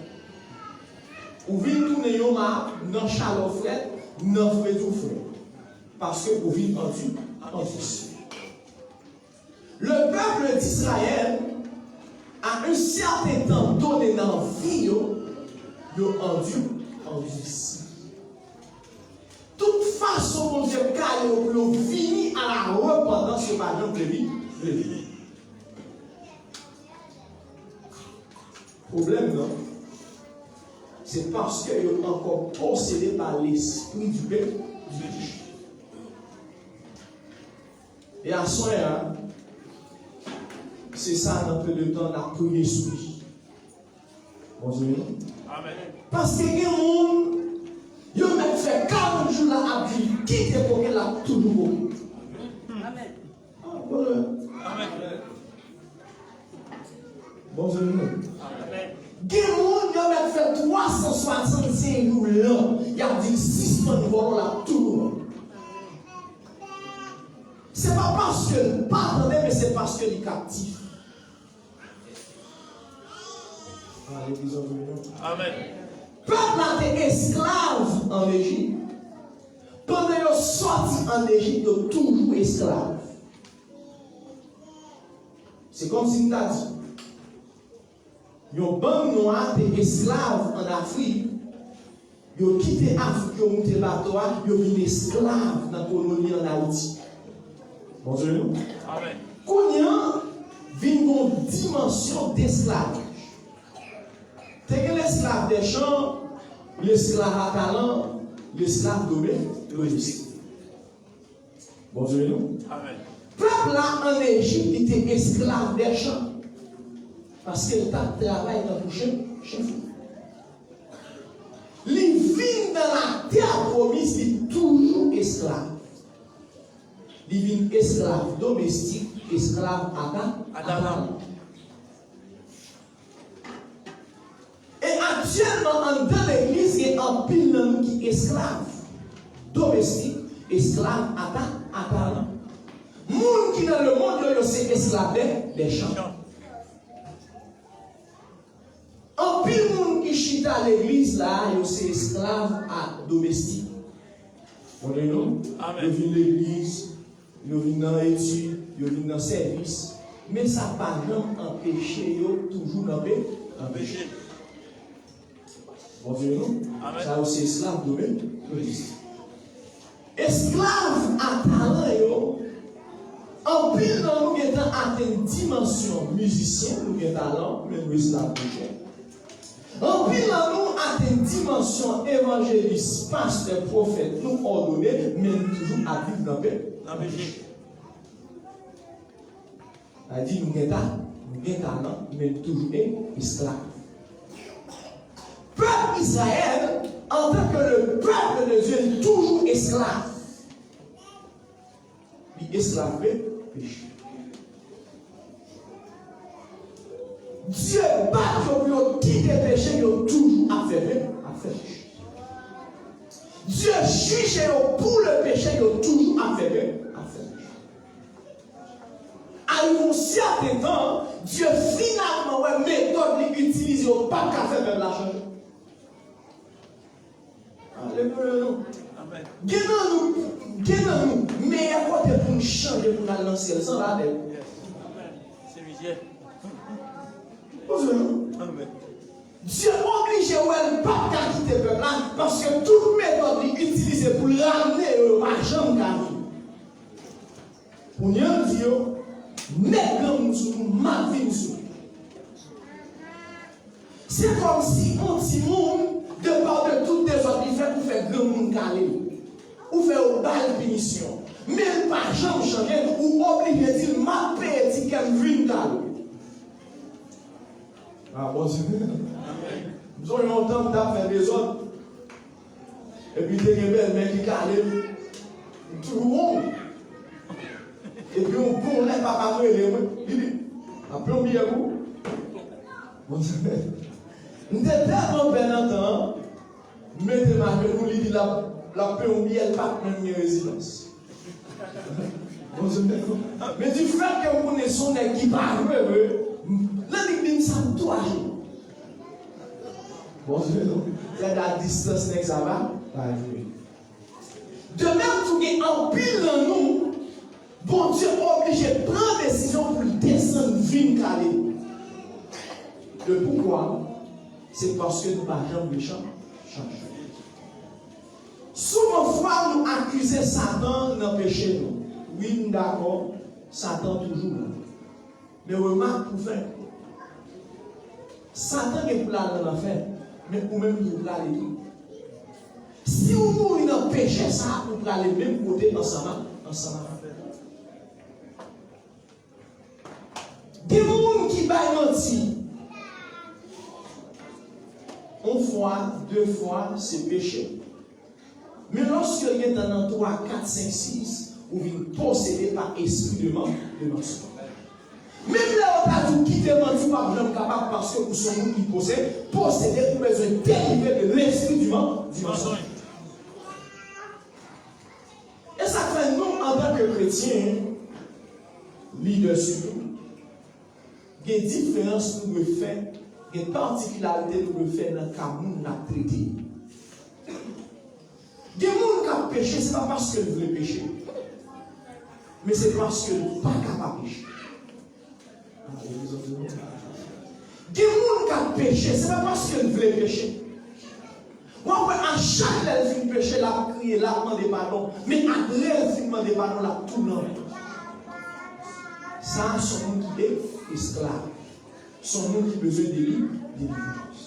Ou vin tounen yon ma nan chalè w frèt, nan fredi w frèt. Paske ou vin andu-, andisi. Le peuple d'Israël, à un certain temps donné nan vi yo, yo andu-, andisi. Tout fason Bondye kale yo pou yo vini a la repantans, yo pa janm vle vi-, vle vini. Pwoblèm nan, se paske yo ankò posede pa lespri di pe-, di peche. E aswè a, se sa nan pe de tan n ap priye sou li. Bondye beni. Amèn. Paske gen moun, yo mèt fè karant jou la ap di l kite koken, l ap toujou koken. Amèn. Ah, Bondye. Amèn. Bondye nou. Amèn. Gen moun, yo mèt fè twa san swasannsenk jou lan, y ap di l sispann vòlò, l ap toujou vòlò. Se pa paske l pa tande, men se paske li kaptif. Ah, legliz an vre, non? Amèn. Pèp la te esklav ann Ejip. Pandan yo sòti ann Ejip, yo toujou esklav. Se kòmsi m ta di, yon bann nwa te esklav ann Afrik, yo kite Afrik, yo moute bato a, yo vin esklav nan koloni ann Ayiti. Bondye nou. Amèn. Kounye a, vin gon dimansyon desklavaj. Te gen lesklav dè chan, lesklav a talan, lesklav dome-, domestik. Bondye nou. Amèn. Pèp la ann Ejip, li te esklav dè chan. Paske l t ap travay tankou chen, chen fou. Li vin nan latè pwomiz, li toujou esklav. Li vin esklav domestik, esklav ata-, atalan. E aktyèlman, anndan legliz, gen anpil nan nou ki esklav domestik, esklav ata-, atalan. Moun ki nan lemonn yo, yo se esklav dè, dè chan. Anpil moun ki chita legliz la, yo se esklav a domestik. Bondye nou. Amèn. Yo vin legliz, yo vin nan etid, yo vin nan sèvis, men sa pa janm anpeche yo toujou nan pe-, nan peche. Bondye nou. Amèn. Sa yo se esklav domestik. Esklav a talan yo, anpil nan nou gentan atenn dimansyon mizisyen, nou gen talan, men nou esklav mizisyen. Anpil nan nou atenn dimansyon evanjelis, pastè, pwofèt, nou òdone, men nou toujou ap viv nan pe-, nan peche. Sa di nou gen ta-, nou gen talan, men nou toujou e-, esklav. Pèp Izrayèl, antanke le peuple de Dieu, li toujou esklav. Li esklav pe-, peche. Dye bat yo pou yo kite peche, yo toujou ap fè pe-, ap fè peche. Dye jije yo pou le peche, yo toujou ap fè pe-, ap fè peche. Arive yon sèten tan, Dye finalman wè metòd li itilize yo p ap ka fè pèp la chanje. Alelouya, non. Amèn. Gen nan nou, gen nan nou, meyè kote pou n chanje pou n al nan syèl, se anba tè. Yes. Amèn. Se mizè. Poze non. Amèn. Dye oblije wè l p ap ka kite pèp la, paske tout metòd li itilize pou l ramne yo, yo pa janm ka vini. Kounye a, l di yo, "Met granmoun sou nou, m ap vin sou nou." Se kòmsi yon timoun, de pa de tout dezòd li fè, ou fè granmoun kale l. Ou fè yo ba l pinisyon. Men l pa janm chanje, ou oblije di l, "M ap peye tikè m vin kale w." Ah, Bondye. M sonje yon tan m t ap fè dezòd. Epi te gen bèlmè ki kale m. M toujou wont. Epi yon bon lè papa m rele mwen. Li di, "M ap peye yon biyè pou ou." Bondye. M te tèlman pè nan tan an. M mete m ajenou, li di l ap, l ap peye yon biyè, l pa t menm gen rezidans. Bondye beni nou. Men di fèt ke m konnen se yon nèg ki pa vre, vre, lè li di m sa, m tou ajenou. Bondye beni nou. Gade a distans nèg sa pa, pa vre. De menm tou, gen anpil nan nou, Bondye oblije pran desizyon pou l desann vin kale nou. De poukwa? Se paske nou pa janm vle chan-, chanje. Souvan fwa nou akize Satan nan peche nou. Wi, m dakò, Satan toujou la. Men remak pou fè. Satan gen pou l al nan lanfè, men ou menm tou ou prale tou. Si ou mouri nan peche sa a, ou prale menm kote ansanm a, ansanm a. Gen moun ki bay manti. Yon fwa, de fwa, se peche. Men lòske l gentan nan twa, kat, senk, sis, ou vin posede pa espri de man-, de mansonj. Menm lè yo ta di w kite manti, w p ap janm kapab, paske ou se yon moun ki pose-, posede, ou bezwen delivre de lespri di man-, di mansonj. E sa k fè nou, antanke kretyen, lidè sitou, gen diferans nou dwe fè, gen patikilarite nou dwe fè nan ka moun n ap trete. Gen moun k ap peche, se pa paske l vle peche, men se paske l pa ka pa peche. Gen moun k ap peche, se pa paske l vle peche. W ap wè a chak lè l fin peche, l ap kriye, l ap mande padon. Men apre l fin mande padon, l ap tounen ankò. Sa a se yon moun ki e-, esklav. Se yon moun ki bezwen deli-, delivrans.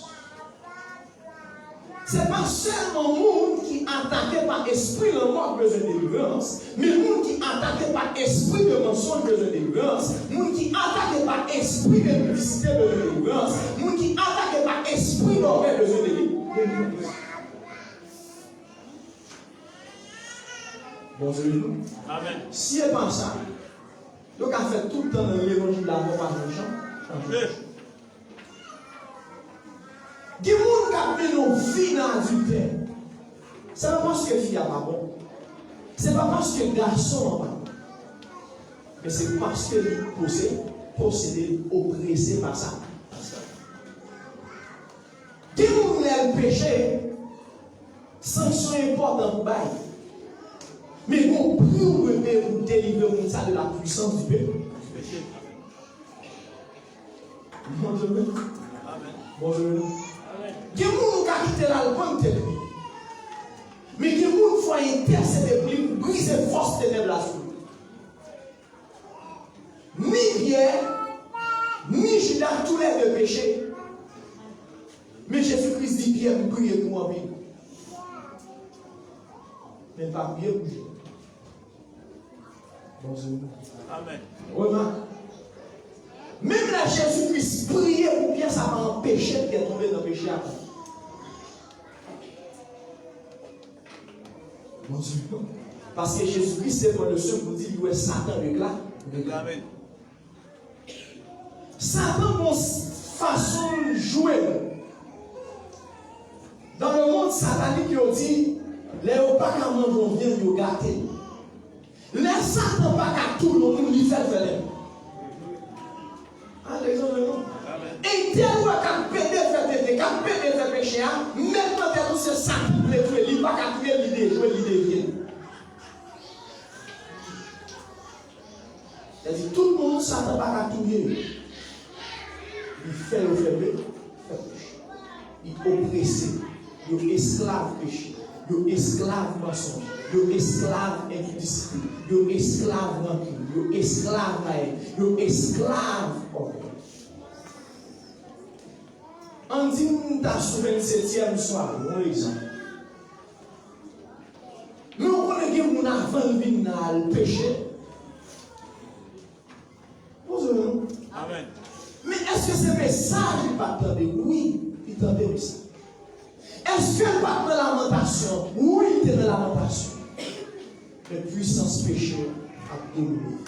Se pa sèlman moun ki atake pa espri lanmò ki bezwen delivrans, men moun ki atake pa espri de mansonj bezwen delivrans, moun ki atake pa espri de diplisite bezwen delivrans, moun ki atake pa espri dòmè bezwen deli-, delivrans. Bondye beni nou. Amèn. Si e pa sa, yo ka fè tout tan nan levanjil la, men pa janm chanje. Gen moun k ap mennen yon vi nan adiltè. Se pa paske fi a pa bon. Se pa paske gason an pa bon. Men se paske li pose-, posede, oprese pa sa. Gen moun lè l peche, sanksyon enpòtan pou bay. Men gon pri ou dwe peye pou delivre moun sa de la puissance du péché. Bondye beni. Bondye beni. Gen moun ou ka kite l al pann tèt li. Men gen moun fò entèsede pou li, pou brize fòs tenèb la sou li. Ni Pyè, ni Jida, toulède peche. Men Jezi Kris di Pyè, "M priye pou w anpil." Men l pa priye pou Jida. Bondye. Amèn. Remak, menm lè Jezi Kris priye pou Pyè, sa pa anpeche Pyè tonbe nan peche a. Bondye. Paske Jezi Kris se pran le swen pou di li wè Satan rekla-, reklame. Satan gon fason l jwe nou. Dans le monde satanique, yo di, lè yo pa ka manje yon vyann, yo gate l. Lè Satan pa ka touye yon moun, li fè l fè lè. Alelouya. E tèl wè k ap pede fè tete, k ap pede fè peche a, mèt nan tèt ou se sa ki vle touye, li pa ka touye, li dejwe, li devye. Sa di tout moun Satan pa ka touye. Li fè yo fè pe-, fè peche. Li oprese. Yo esklav peche. Yo esklav mansonj. Yo esklav enpidisite. Yo esklav rankin. Yo esklav layèn. Yo esklav ògèy. Ann di m ta sou vennsetyèm swa, yon egzanp. Men ou konnen gen moun avan l vin nan al peche. Poze w non. Amèn. Men èske se mesaj li pa t tande? Wi, li tande mesaj. Èske l pa t nan lamantasyon? Wi, li te nan lamantasyon. Men pwisans peche a ap domine.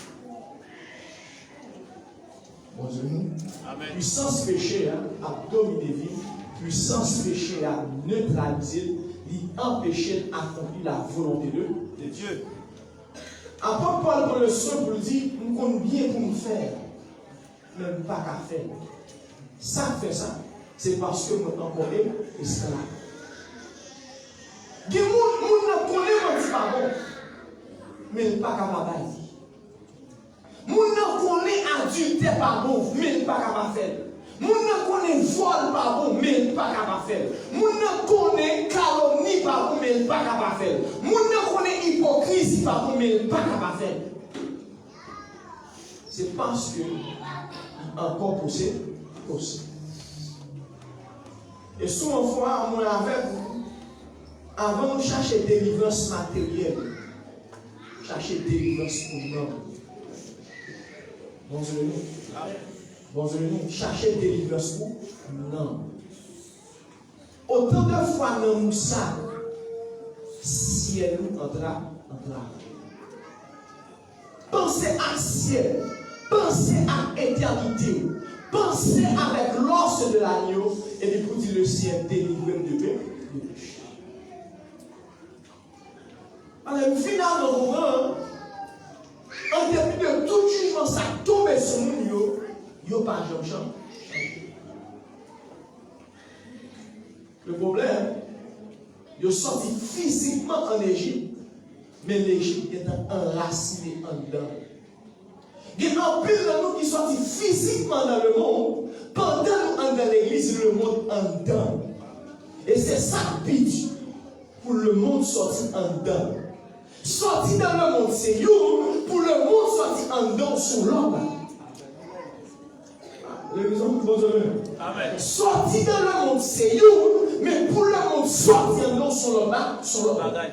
Bondye nou. Amèn. Pwisans peche a ap domine vi l. Pwisans peche a netralize l. Li anpeche l akonpli la volonte de, de Dye. Apot Pòl pran le swen pou l di, "M konn byen pou m fè, men m pa ka fè l." Sa k fè sa? Se paske mwen ankò e-, esklav. Gen moun, moun nan konnen manti pa bon, men l pa ka pa bay. Moun nan konnen adiltè pa bon, men l pa ka pa fè l. Moun nan konnen vòl pa bon, men l pa ka pa fè l. Moun nan konnen kalomni pa bon, men l pa ka pa fè l. Moun nan konnen ipokrizi pa bon, men l pa ka pa fè l. Se paske li ankò pose-, posede. E sou yon fwa, mwen avèk ou, avan nou chache delivrans materyèl, chache delivrans pou nanm. Bondye nou. Bondye nou. Chache delivrans pou nanm. Otan de fwa nanm ou sa, syèl ou antra-, antrave. Panse ak syèl, panse ak etènite, panse avèk l'os de l'agneau, epi pou di, "Le Seigneur, délivre m de pe-, de peche." Paske m fin avan konprann, an depi de tout jijman sa k tonbe sou moun yo, yo pa janm chan-, chanje. Le pwoblèm, yo sòti fizikman ann Ejip, Men Lejip gentan anrasinen anndan l. Gen anpil nan nou ki sòti fizikman nan lemonn, pandan nou anndan legliz, lemonn anndan nou. E se sa k pi di pou lemonn sòti anndan nou. Sòti nan lemonn se youn, pou lemonn sòti anndan w se yon lòt bagay. Legliz an, bon Dye. Amèn. Sòti nan lemonn se youn, men pou lemonn sòti anndan w se yon lòt ba-, se yon lòt bagay.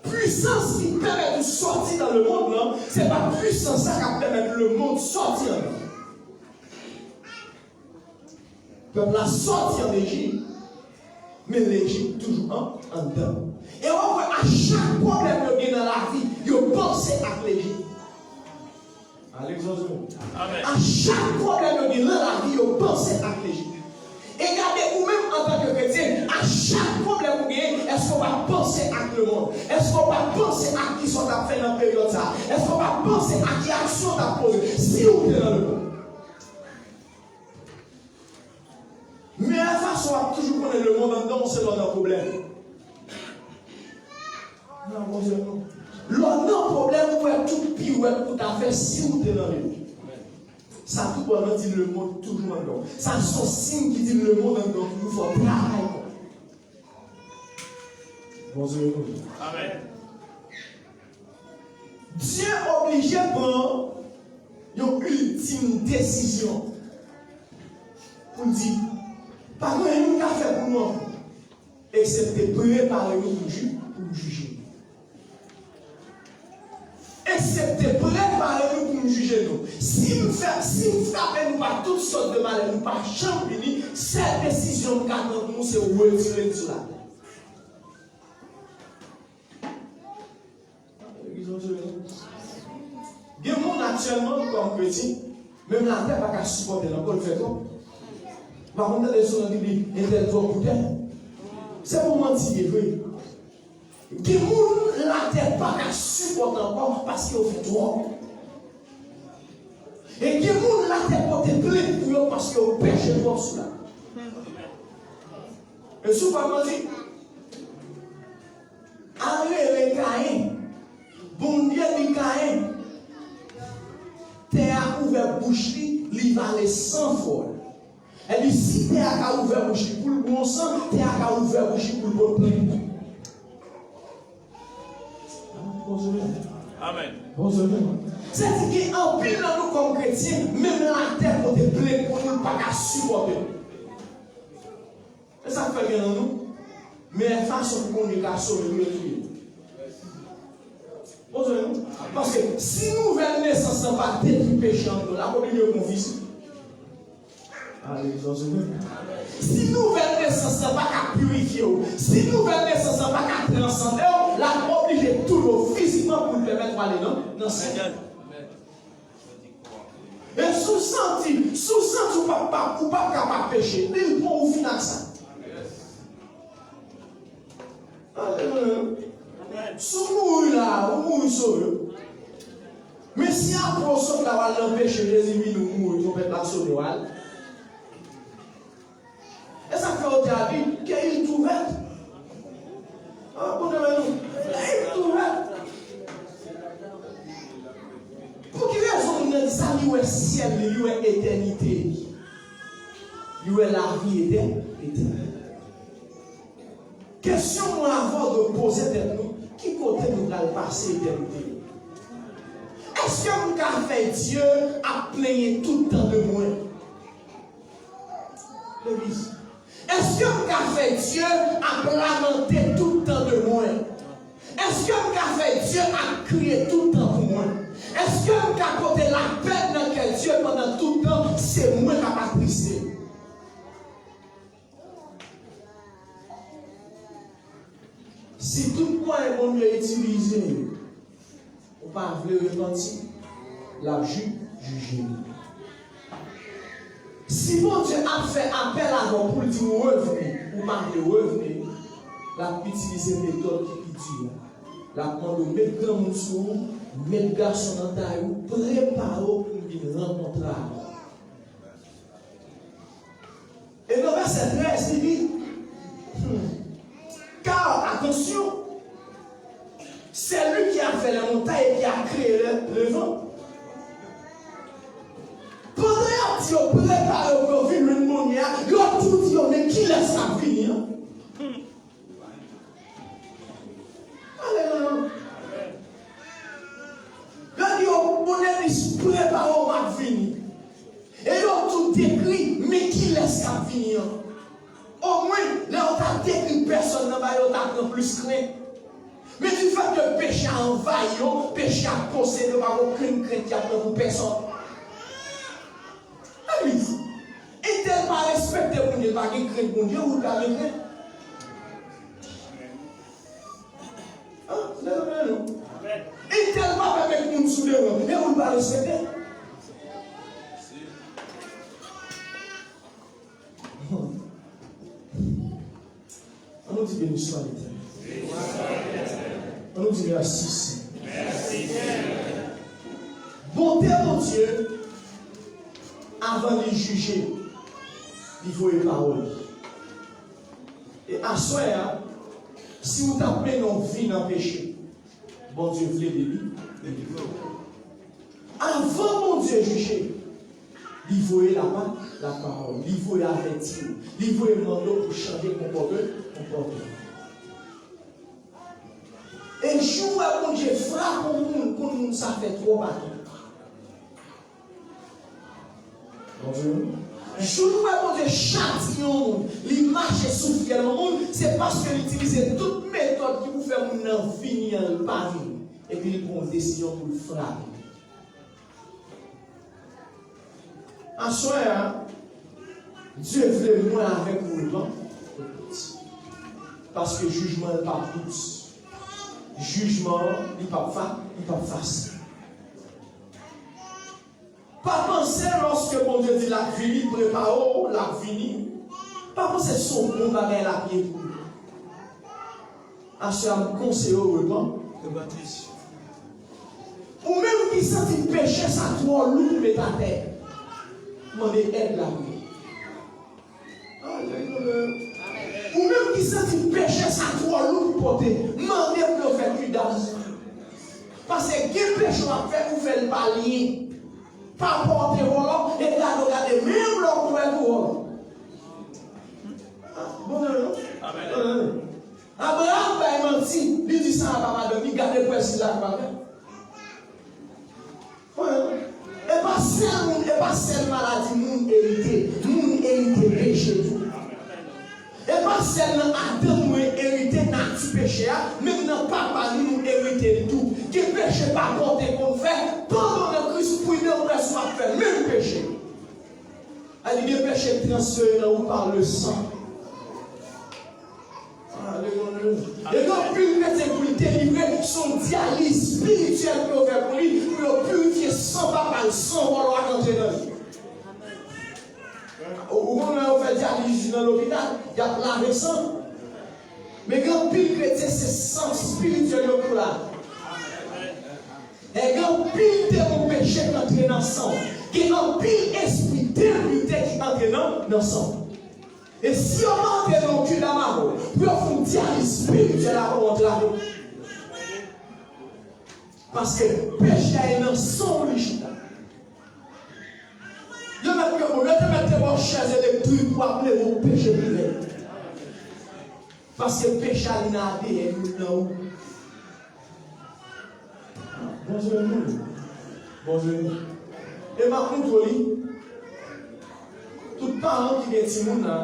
Pwisans ki pèmèt ou sòti nan lemonn nan, se pa pwisans sa k ap pèmèt lemonn sòti anndan. Pèp la sòti an Lejip, men Lejip toujou an, anndan. E w ap wè a chak pwoblèm yo gen nan lavi, yo panse ak Lejip. Alèz Jozye. Amèn. A chak pwoblèm yo gen nan lavi, yo panse ak Lejip. E gade ou menm antanke kretyen, a chak pwoblèm ou genyen, èske w pa panse ak lemonn? Èske w pa panse ak kisa w t ap fè nan peryòd sa a? Èske w pa panse ak ki aksyon w t ap poze si w te nan lemonn? Meyè fason w ap toujou konnen lemonn anndan w se lè w nan pwoblèm. Lè w nan pwoblèm, ou wè tout piwèt ou ta fè si w te nan lemonn. Sa tout bon nan di lemonn toujou anndan w. Sa se yon siy ki di lemonn anndan w toujou fè w travay kò. Bondye nou. Amèn. Dye oblije pran yon iltim desizyon pou l di, pa gen anyen m ka fè pou nou ankò, eksepte prepare nou pou nou ji-, pou nou jije nou. Eksepte prepare nou pou nou jije nou. Si m fè, si m frape nou pa tout sòt de malè, nou pa janm vini, sèl desizyon m ka pran pou nou, se retire n sou latè. Gen moun aktyèlman, kòm kretyen, menm latè pa ka sipòte l ankò, l fè twòp. Ou pa konn tande sou nan Bib li, entèl twòp pou tè. Se pou manti li ye vre. Gen moun latè pa ka sipòte ankò paske yo fè twòp. E gen moun latè pote plent pou yo paske yo peche twòp sou la. E si w pa manti, al rele Kayen. Bondye di Kayen, tè a ouvè bouch li, li vale san fòl. Epi si tè a ka ouvè bouch li pou l pran san, tè a ka ouvè bouch li pou l pot plent. Amèn. Sa di gen anpil nan nou kòm kretyen, menm latè pote plent pou nou, l pa ka sipòte nou. E sa k fè gen nan nou, men fason pou Bondye ka sove nou, yo touye nou. Bondye nou. Paske si nouvèl nesans lan pa detwi peche anndan w, l ap oblije pran fizik. Alelouya. Si nouvèl nesans lan pa ka pirifye w, si nouvèl nesans lan pa ka transande w, l ap oblije touye w fizikman pou l pèmèt w ale nan, nan syèl. E si w santi, si w santi w p ap, p ap, ou p ap ka pa peche, li bon ou fin ak sa. Alelouya. Si w mouri la, ou mouri sove. Men si apre w sot la, w al nan peche, Jezi vini, ou mouri, twonpèt la sone, w al. E sa k fè yo di a Bib, ke il t'ouvert. Ah, Bondye ban nou. Il t'ouvert. Pou ki rezon moun nan di sa? Li wè syèl li, li wè etènite li. Li wè lavi etè-, etènèl. Kesyon mwen avè w dwe poze tèt nou, ki kote nou pral pase etènite nou? Èske m ka fè Dye ap plenyen tout tan de mwen? Legliz, èske m ka fè Dye ap lamante tout tan de mwen? Èske m ka fè Dye ap kriye tout tan pou mwen? Èske m ka pote lapèn nan kè Dye pandan tout tan se mwen k ap atriste? Si tout mwayen Bondye itilize, ou pa vle repanti, l ap ju-, jije nou. Si Bondye ap fè apèl avè w pou l di w revni, ou pa vle revni, l ap itilize metòd ki pi di a. L ap mande w met granmoun sou ou, met gason nan tay ou, prepare w pou l vin rankontre avè w. E nan vèsè trèz, li di, hmm, car, attention, kreye le, levan. Pandan y ap di yo prepare yo pou yo vin jwenn Bondye a, yo tou di yo, men kilès k ap vini an? Alelouya. Yo di yo, Bondye di, prepare w, m ap vini. E yo tou dekri, men kilès k ap vini an. Omwen, lè yo ta dekri pèsòn nan ba yo, yo ta pran plis krent. Men difèt ke peche a anvayi yo, peche a posede yo, pa gen okenn krent y ap pran pou pèsòn. Legliz, entèl pa respekte Bondye, pa gen krent Bondye, ou pa gen krent. An, leve men nou. Entèl pa pèmèt moun sou devan, men ou pa respekte. An nou di, beniswa Letènèl. An nou di, mèsi, Senyè. Bonte Bondye, avan li jije, li voye pawòl li. E aswè a, si w t ap mennen yon vi nan peche, Bondye vle delivre w. Avan Bondye jije, li voye lapa, lapawòl, li voye avèti w, li voye mande w pou chanje konpòte, konpòte. E jou w wè Bondye frape yon moun, konn moun sa fè twòp atò. Bondye, jou nou wè Bondye chatiye yon moun, li mache sou fyèl yon moun, se paske li itilize tout metòd ki pou fè moun nan vini an, li pa vini. Epi li pran yon desizyon pou l frape. Aswè a, Dye vle mwen avèk ou repanti. Paske jijman l p ap dout. Jijman an, li p ap fa-, li p ap fasil. Pa panse lòske Bondye di l ap vini, prepare w, l ap vini. Pa panse se yon bon bagay l ap ye pou ou. Aswè a, m konseye w repan-, repanti. Ou menm ki santi peche sa twò lou pou met atè, mande èd lapriyè. Alelouya. Ou menm ki santi peche sa twò lou pou pote, mande pou yo fè kudas. Paske gen peche w ap fè, ou fè l pa lye. Pa pote vòlò, e gade w gade, menm lè w kouvè tou vòlò. Ah, bon, non, non. Amen. Abraram bay manti, li di Sara pa madanm li, gade prèsis la ki pa fè. Wi. E pa sèl moun, e pa sèl maladi moun erite, moun erite peche tou. E pa sèl nan Adan nou erite nati peche a, menm nan papa nou, nou erite l tou. Gen peche pa pote konn fè, pandan w nan Kris, pridan w prèske w ap fè menm peche. A di gen peche k transfere nan ou pa le san. Alelouya. E gen anpil kretyen pou l delivre, se yon dyaliz espirityèl pou yo fè pou li, pou yo pirifye san papa l, san vòlò a k antre nan li. Ou, ou konn lè yo fè dyaliz nan lopital, y ap lave san. Men gen anpil kretyen, se san espirityèl yo pou lave. E gen anpil demon peche k antre nan san w. Gen anpil espri depite ki antre nan, nan san w. E si yo pa antre nan kidamaro, pou yo fè yon dyaliz espirityèl avan w antre avè w. Paske peche a e nan san w li chita. Yo mèt, yo, yo te mèt te ba w chèz elektrik pou ap leve w peche pi rèd. Paske peche a li nan A D N ou, nan ou. Bondye nou. Bondye nou. E m ap montre w li. Tout paran ki gen timoun la,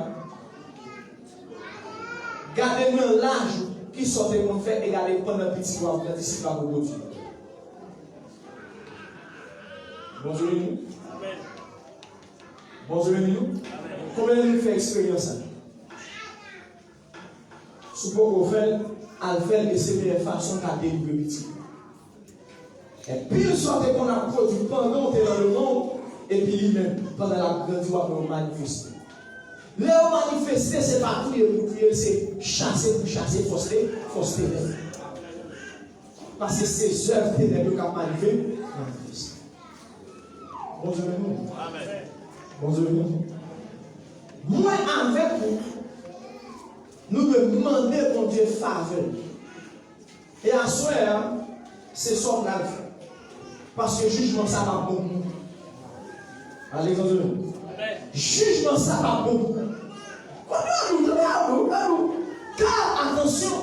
gade nan laj ou, kisa w te konn fè, e gade pandan pitit ou ap grandi, si l pa pwodui. Bondye nou. Bondye beni nou. Konbyen nan nou fè eksperyans sa? Si w poko fè l, al fè l, e se meyè fason w ka delivre pitit ou. Anpil sa w te konn ap pwodui pandan w te nan lemonn, epi li menm, pandan l ap grandi, w ap wè yo manifeste. Lè yo manifeste, se pa touye pou touye l, se chase pou chase, fòs te, fòs tenèb. Paske se zèv tenèb yo k ap manife-, manifeste. Bondye beni nou. Amèn. Bondye beni nou. Mwen avèk ou, nou dwe mande Bondye favè. E aswè a, se sa w pral fè. Paske jijman sa p ap bon pou ou. Ale, zanmi. Jijman sa p ap bon pou ou. Kote w dou, kote w dou, kote w dou. Ka, atansyon.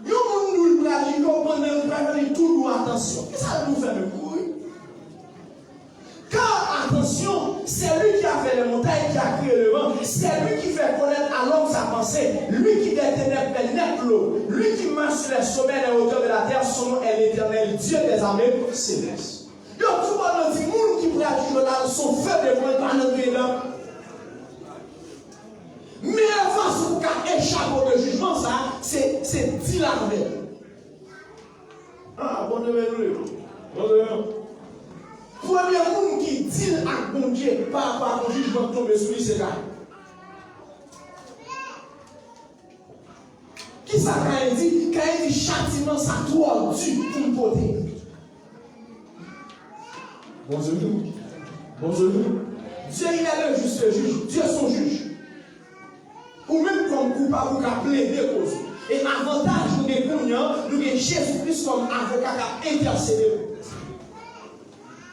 Yon moun dou l pral jije w pandan l pral li tou dou, atansyon. Kisa l dou fè menm? Kouri. Car attention, c'est lui qui a fait les montagnes, qui a créé le vent, c'est lui qui fait connaître à l'homme sa pensée, lui qui des ténèbres fait naître l'eau, lui qui marche sur les sommets et les hauteurs de la terre, son nom est l'Éternel, Dieu des armées célestes. Yo tou bon nan di moun ki pral jije la, se yon fe devan l pa nan griyen. Meyè fason pou w ka echape de jijman sa, se, se deal avè l. Ah, Bondye beni w. Bondye beni w. Premye moun ki deal ak Bondye pa rapò ak yon jijman k tonbe sou li, se Kayen. Kisa Kayen di? Kayen di, chatiman sa twò di pou m pote. Bondye di w. Bondye di w. Dieu, il est le juste juge. Dieu, se yon jij. Ou menm kòm koupab, ou ka plede koz ou. E avantaj nou gen kounye a, nou gen Jezi Kris kòm avoka k ap entèsede nou.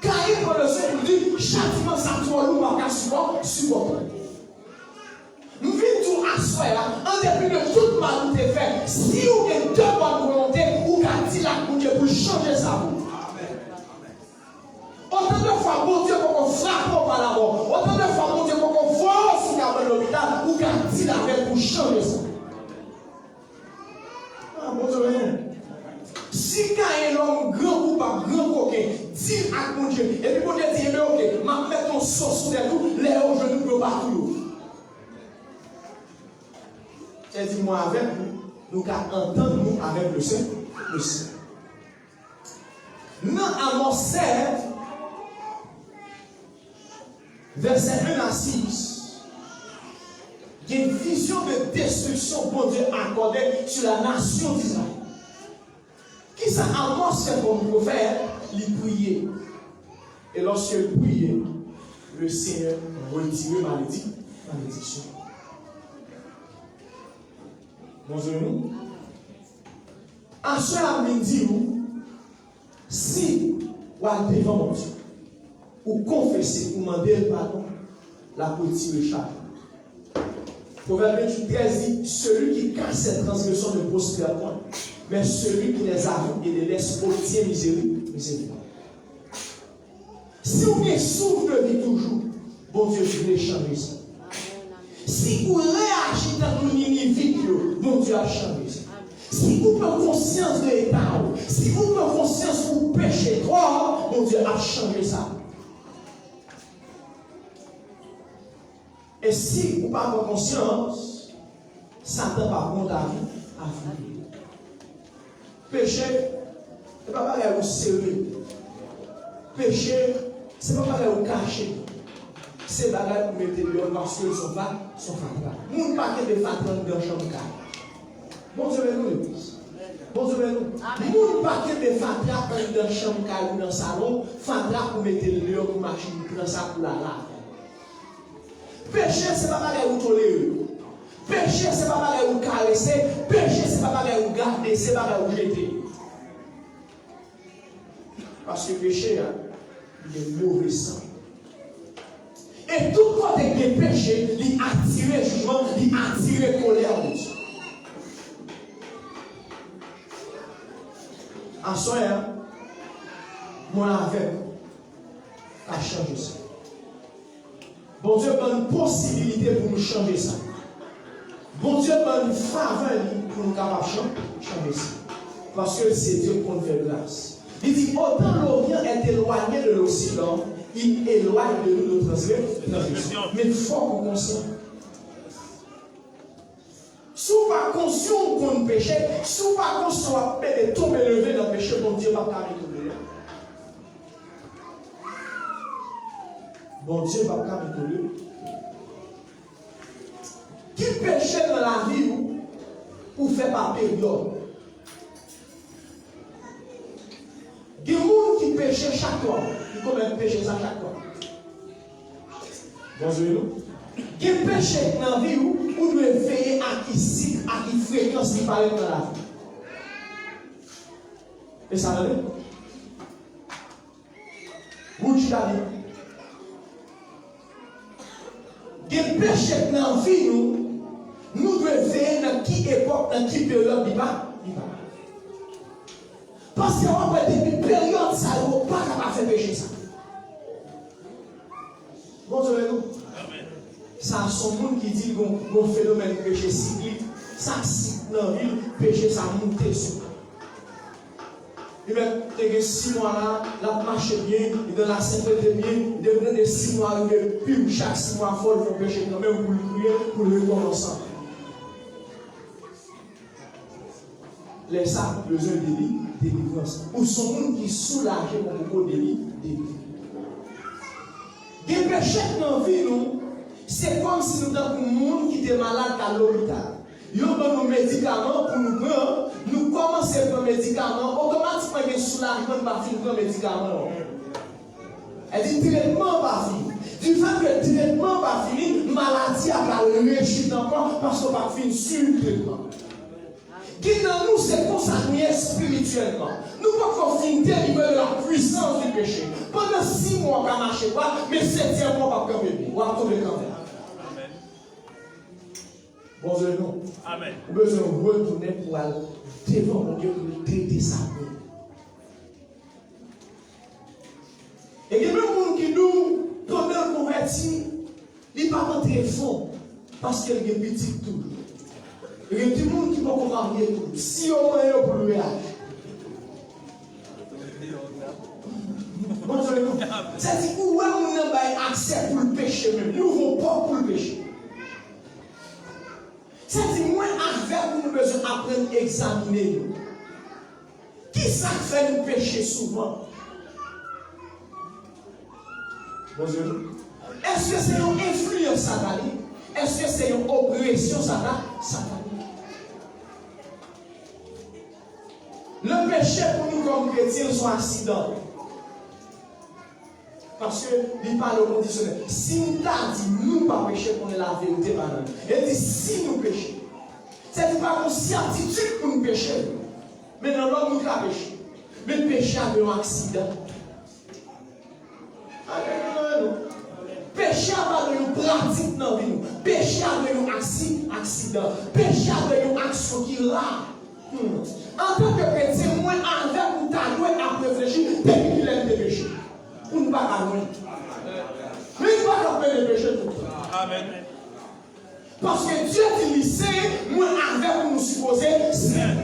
Kayen pran leson pou l di, chatiman sa twò lou, m pa ka sipò-, sipòte. M vin di w aswè a, an depi de tout mal ou te fè, si ou gen de bòn volonte, ou ka di l ak Bondye pou l chanje sa pou ou. Otan de fwa Bondye poko frape w pa lamò, otan de fwa Bondye poko voye w sou kabann lopital, ou ka di l avè l pou chanje sa. Ah, Bondye beni w. Si Kayen, lòm gran koupab, gran koken, deal ak Bondye, epi Bondye di, enben, oke, m ap met yon sò sou tèt ou, lè yo jwenn ou, pou yo pa touye w. Sa di, mwen avèk ou, nou ka antann nou avèk le Sen, le Sen. Nan Amòs sèt, vèsè en a sis, gen vizyon de destriksyon Bondye akòde sou la nasyon d'Izrayèl. Kisa Amòs fè kòm pwofèt? Li priye. E lòske l priye, le Senyè retire maledi-, malediksyon. Bondye nou. Aswè a m vin di w, si w al devan Bondye, ou konfese, ou mande l padon, l ap retire chak. Pwovèb venntuit trèz di, celui qui cache ses transgressions ne prospère point, mais celui qui les avoue et les laisse obtient miséricorde. Si w gen souf de vi toujou, Bondye vle chanje sa. Si ou reyaji tankou Ninivit yo, Bondye ap chanje sa. Si ou pran konsyans de eta w, si ou pran konsyans ou peche twòp, Bondye ap chanje sa. E si ou pa pran konsyans, Satan p ap bon avi, avi. Peche, se pa bagay ou sere. Peche, se pa bagay ou kache. Se bagay ou mete deyò paske l se yon fa-, se yon fatra. Moun pa kenbe fatra anndan chanm kay. Bondye beni w, legliz. Bondye beni w. Moun pa kenbe fatra anndan chanm kay ou nan salon, fatra pou mete l deyò pou machin pran sa pou l al avè l. Peche se pa bagay ou tolere. Peche se pa bagay ou karese. Peche se pa bagay ou gade, se bagay ou jete. Paske peche a, li gen move san. E tout kote gen peche, li atire jijman, li atire kolè Bondye. Aswè a, mwen avèk ou ka chanje sa. Bondye ban n posibilite pou nou chanje sa. Bondye ban n favè li pou nou kapab chan-, chanje sa. Paske se Dye ki konn fè gras. Li di, autant l'Orient est éloigné de l'Occident, il éloigne de nous nos transgressions. Men fòk ou konsyan. Si w pa konsyan w konn peche, si w pa konsyan w ap pede tonbe leve nan peche, Bondye p ap ka mete w deyò. Bondye p ap ka mete w deyò. Ki peche nan lavi w ou fè pa peryòd? Gen moun ki peche chak lwa, ki komèt peche sa chak lwa. Bondye nou. Gen peche nan vi w, ou dwe veye a ki sik, a ki frekans li parèt nan lavi. E sa tande? Tande. Gen peche k nan vi nou, nou dwe veye nan ki epòk, nan ki peryòd li pa, li pa. Paske w ap wè depi peryòd sa yo, ou pa ka pa fè peche sa. Bondye nou. Sa se yon moun ki di l gon, gon fenomèn peche siklik. Sa k sik nan vi l, peche sa moute sou li. Li mèt te gen sis mwa la, l ap mache byen, li nan lasentete byen, depi nan sis mwa rive, piw, chak sis mwa fò l fè yon peche kanmenm pou l kriye, pou l rekòmanse ankò. Lè sa, ou bezwen deli-, delivrans. Ou se yon moun ki soulaje pou poko deli-, delivrans. Gen peche k nan vi nou, se kòmsi nou tankou moun ki te malad k al lopital. Yo ban nou medikaman pou nou pran, nou kòmanse pran medikaman, otomatikman gen soulajman nou pa fin pran medikaman an. Èdi tretman an pa fini. Difèt ke tretman an pa fini, maladi a pral rechit ankò paske w pa fin swiv tretman. Gen nan nou, se konsa nou ye espirityèlman. Nou poko fin delivre de la puissance du péché. Pandan sis mwa w ka mache dwat, men setyèm mwa w p ap kanpe byen. W ap tonbe kanmenm. Bondye nou. Amèn. Ou bezwen retounen pou al devan Bondye pou l trete sa byen. E gen menm moun ki di w, pandan l konvèti, li p ap antre fon, paske l gen pitit toujou. E gen timoun ki poko marye toujou. Si yo manyen yo pou l reyaji. Bondye nou. Sètadi, ou wè moun nan bay aksè pou l peche menm. Li ouvè yon pòt pou l peche. Sètadi, mwen avèk ou, nou bezwen aprann egzamine nou. Kisa k fè nou peche souvan? Bondye nou. Èske se yon enfliyans Satan li? Èske se yon opresyon Satan, Satan li? Le peche pou nou kòm kretyen se yon aksidan. Paske li pale o kondisyonèl. Si m ta di nou pa peche, konnen laverite pa nan nou. E di si nou peche. Sètadi pa gon sètitid pou n peche. Men nan lòm nou ka peche. Men peche a gen yon aksidan. Alelouya, non. Peche a pa dwe yon pratik nan vi nou. Peche a dwe yon aksi-, aksidan. Peche a dwe yon aksyon ki ra. Hmm. Antanke kretyen, mwen avèk ou ta dwe ap reflechi depi kilè n te peche. Pou n pa ka lwen. Men n pa ka plede peche tout tan. Amèn. Paske Dye di li sen, mwen avèk ou nou sipoze sen.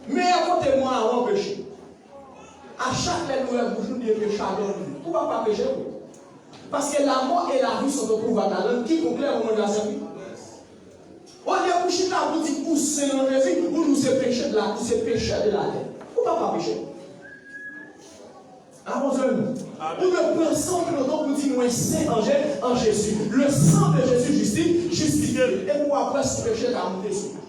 Meyè kote mwen avè w peche. A chak lè nou lè bouch nou, li peche a dòmi. Ou pa pa peche vre. Paske la mort et la vie sont au pouvoir de la langue, quiconque les commande à servir. Olye pou chita pou di ou sen nan Jezi, ou di ou se peche de la, ou se pechè de la tè. Ou pa pa peche. Amen. Ou dwe pran san w pran tan pou di mwen sen an Je-, an Jezi. Le sang de Jésus justifie, justifie. E pou apre si peche ka moute sou ou.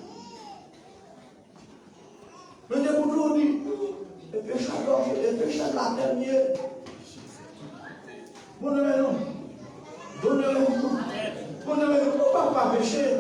Men depi w di, e peche a dòmi, e peche a latè m ye. Bon, non, men non. Bon, non, men non. Bon, non, men non. Ou pa pa peche.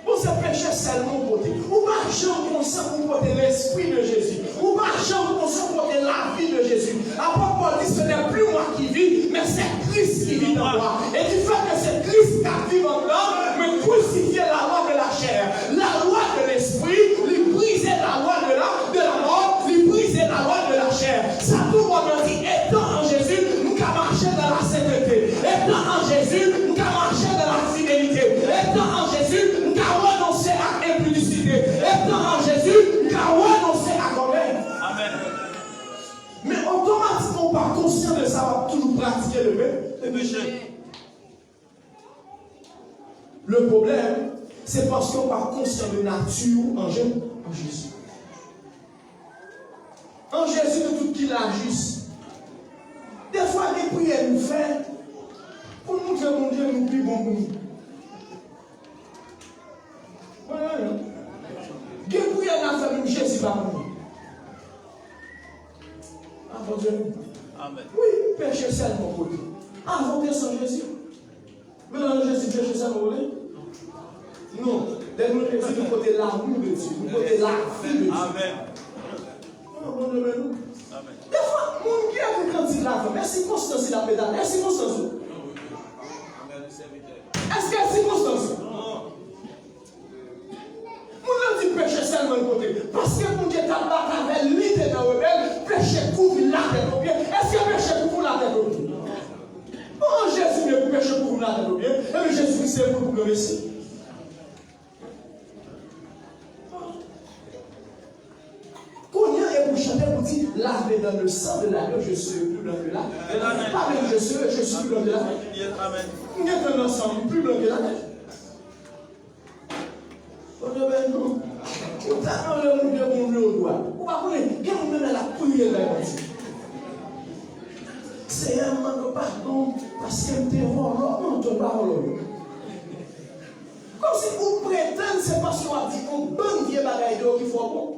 Bon, se peche sèlman ou pote. Ou pa janm konn sa pou pote Lespri de Jezi. Ou pa janm konn sa pou pote lavi de Jezi. Apot Pòl di, ce n'est plus moi qui vis, mais c'est Christ qui vit en moi. Et du fait que c'est Christ qui vit en moi, mwen krusifye lalwa de la chè. Lalwa de lespri, li brize lalwa de la, de la mò, li brize lalwa de la chè. Sa tou bon nan di, etan an Jezi, m ka mache nan lasentete. Etan an Jezi, m ka mache nan lafidelite. Etan an Jezi, m ka renonse ak enpidisite. Etan an Jezi, m ka renonse ak ògèy. Amèn. Men otomatikman ou pa konsyan de sa, w ap toujou pratike le pe-, le peche. Le pwoblèm, se paske w pa konsyan de nati w an Je-, an Jezi. An Jezi, nou tout ki la jis. Defwa, gen priyè nou fè pou n montre Bondye nou pi bon moun. Mwen menm, gen priyè n ap fè menm Jezi pa konnen. A, Bondye nou. Amèn. Wi, peche sèlman kote. Avan w te san Jezi. Men nan Jezi, peche sèlman kote. Non. Lè nou Jezi, nou pote l'amour de Dieu. Nou pote lavi de Dieu. Amèn. A, Bondye nou. Amèn. Defwa, moun ki ekri Nan ti lafanm, e sikonstans li ap met atè, e sikonstans ou. Èske e sikonstans ou? Moun nan di peche sèlman l pote. Paske Bondye t ap bat avè l, li te nan rebèl, peche kouvri l latèt o pye. Èske peche kouvri w latèt o pye? Bon, Jezi vle pou peche kouvri w latèt o pye. Ebyen, Jezi Kris se pou, pou granmesi. Kounye a, e pou chante pou di, lavé dans le sang de l'agneau, je serai plus blanc que la. Pa menm je serai, je suis plus blanc que la. M gentan nan san m, m pi blan ke latè. Bondye beni nou. Ou ta nan lè moun gen moun yo dwa. Ou pa konnen, gen moun menm la ap priye bay Bondye. Senyè, m mande w padon paske m te vòlò. Non, ou pa vòlò yo. Kòmsi ou pretann se paske w ap di yon bann vye bagay de yo ki fè w bon.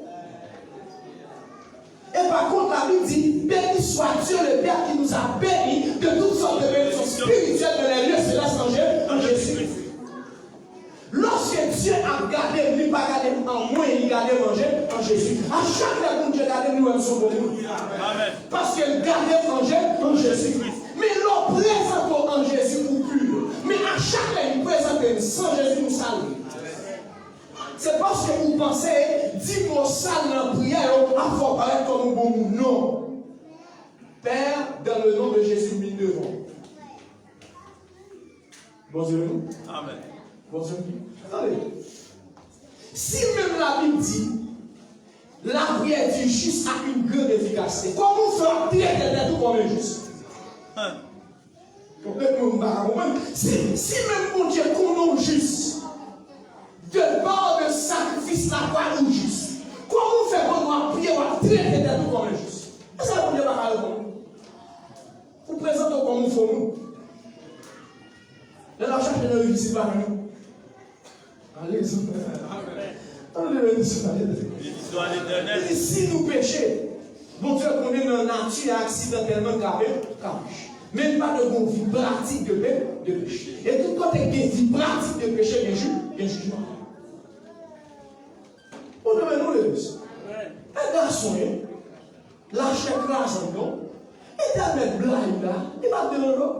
Et par contre, la Bible dit, béni soit Dieu le Père qui nous a bénis de toutes sortes de bénédictions spirituelles dans les lieux célestes en Jé-, en Jésus-Christ. Lòske Dye ap gade m, li pa gade m an mwen, li gade m an Je-, an Jezi. A chak lè Bondye gade m, li wè m se yon bon moun. Amèn. Paske l gade m an Je-, an Jezi. Men lè w prezante w an Jezi, ou pi. Men a chak lè li prezante m san Jezi, nou sal. Se paske ou panse di mo sal nan priyè yo ap fè w parèt kòm yon bon moun. Non. Père, dans le nom de Jésus, m vin devan w. Bondye nou. Amèn. Bondye nou. Tande. Si menm Labib di, la prière du juste a une grande efficacité, kòman w fè w ap trete tèt ou kòm enjis? Hein. Ou konprann mwen, m pa ka konprann. Si, si menm Bondye konnen w jis, de par de sakrifis lakwa ou jis, kòman w fè pandan w ap priye, w ap trete tèt ou kòm enjis? E sa Bondye pa ka reponn. Ou prezante w kòm yon fo moun. Lè l ap chache nan reji, se pa menm. Alelouya. Alelouya. Li di, si nou peche, Bondye konnen nan nati a aksidantèlman n ka pe-, ka peche. Men n pa dwe gen yon vi pratik de pe-, de peche. E tout kote gen vi pratik de peche, gen jij, gen jijman. Bondye beni nou, legliz. E gason, wi. Lachè kraze l, non. Etènèl blayi la, li pa t devan l non.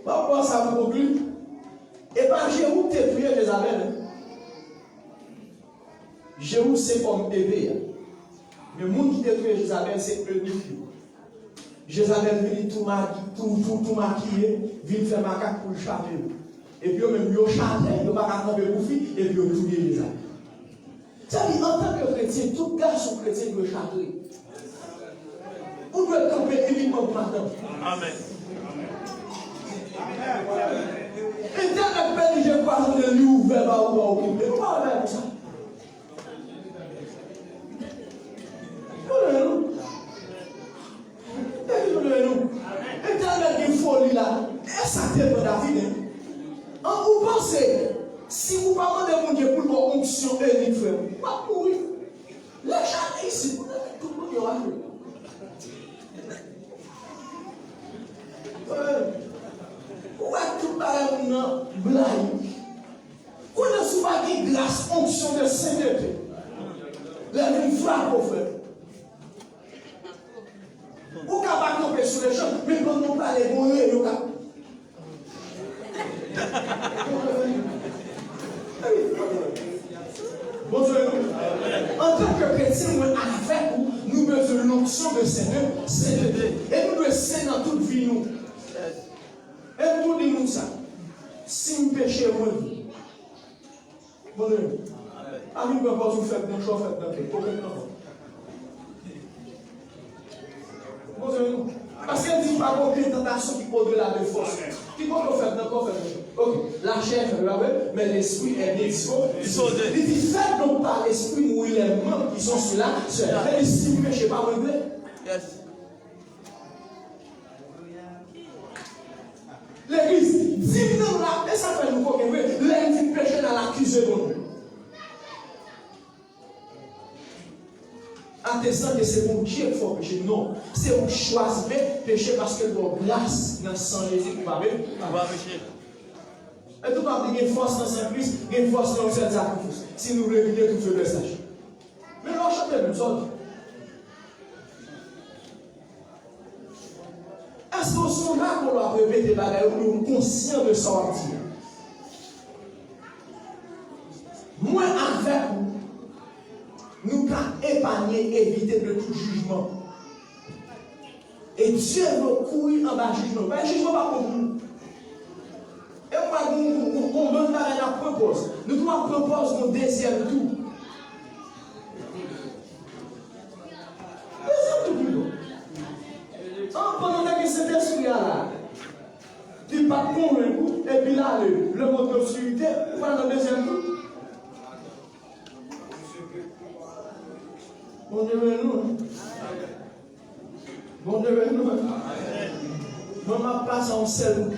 Papa sa pou konkli. E pa Jewou ki te touye Jezabèl, non. Jewou se òm epe a. Men moun ki te touye Jezabèl se enif yo. Jezabèl vini tou maki-, tou, tou, tou makiye, vin fè makak pou l chatre yo. Epi yo menm yo chatre, yo pa ka kanpe pou fi, epi yo touye Jezabèl. Sa di, antanke kretyen, tout gason kretyen dwe chatre. Ou dwe kanpe inikman pou madanm. Amèn. Entènèt pèdi je kwa, li ouvè ba ou, ba ou okipe. Nou pa wè bagay konsa. Konnen nou. Epi nou dwe nou. Entènèt gen foli la. E sa k te pran David, en. An, ou panse, si ou pa mande Bondye pou l ba w onksyon inik, frè m, w ap mouri. Lè chak isit, ou te fè tout moun yo ale. Ou wè tout bagay moun nan blayi. Kounye a, si w pa gen gras, onksyon de sentete, lè l vin frape w, frè, ou ka pa kanpe sou lechann, men pandan w prale, bon, yo ka. Bondye, antanke kretyen, mwen avèk ou, nou bezwen lonksyon de sentete, sentete. E nou dwe sen nan tout vi nou. E m tou di moun sa, si m peche, mwen Bondye, pa vin pran pòz ou fèt nan cho, fèt nan kè. Okenn nan. Bondye, nou. Paske l di, pa gen okenn tantasyon ki odela de fòs. Ki kote w fèt nan kò, fèt nan cho. Ok, la chair est faible, pa vre, mais l'esprit est bien dispo-, disposé. Li di, faites donc par l'esprit mourir les membres qui sont sur la chair. Sa vle di, si m peche, pa regle. Yes. Legliz, di m nan la, e sa fè nou koken vre, lè n fin peche, n al akize Bondye. Atestan ke se Bondye k fè w peche. Non, se ou k chwazi pe-, peche paske l ba w gras nan san Jezi pou pa pe-, pa peche. E tou pa di gen fòs nan san Kris, gen fòs nan yon sèl sakrifis. Si nou vle vide tout feblès la. Men lè w chante menm sa w di. Èske w se yon dakò lè w ap repete bagay yo, oubyen w konsyan de sa w ap di a? Mwen avèk ou, nou ka epanye, evite de tout jijman. E Dye vle w kouri anba jijman. Bay jijman pa bon pou nou. E m wè gon, gon, gon, gon bann bagay n ap pran pòz. Nou tou ap pran pòz gon dezyèm tou. Dezyèm tou pito. An, pandan w te gen Sentespri a la, li pa t konvenk ou, epi l ale, le monde d'obscurité, ou pral nan dezyèm tou. Bondye beni nou. Bondye beni nou. Mwen, m ap pase yon sèl bout.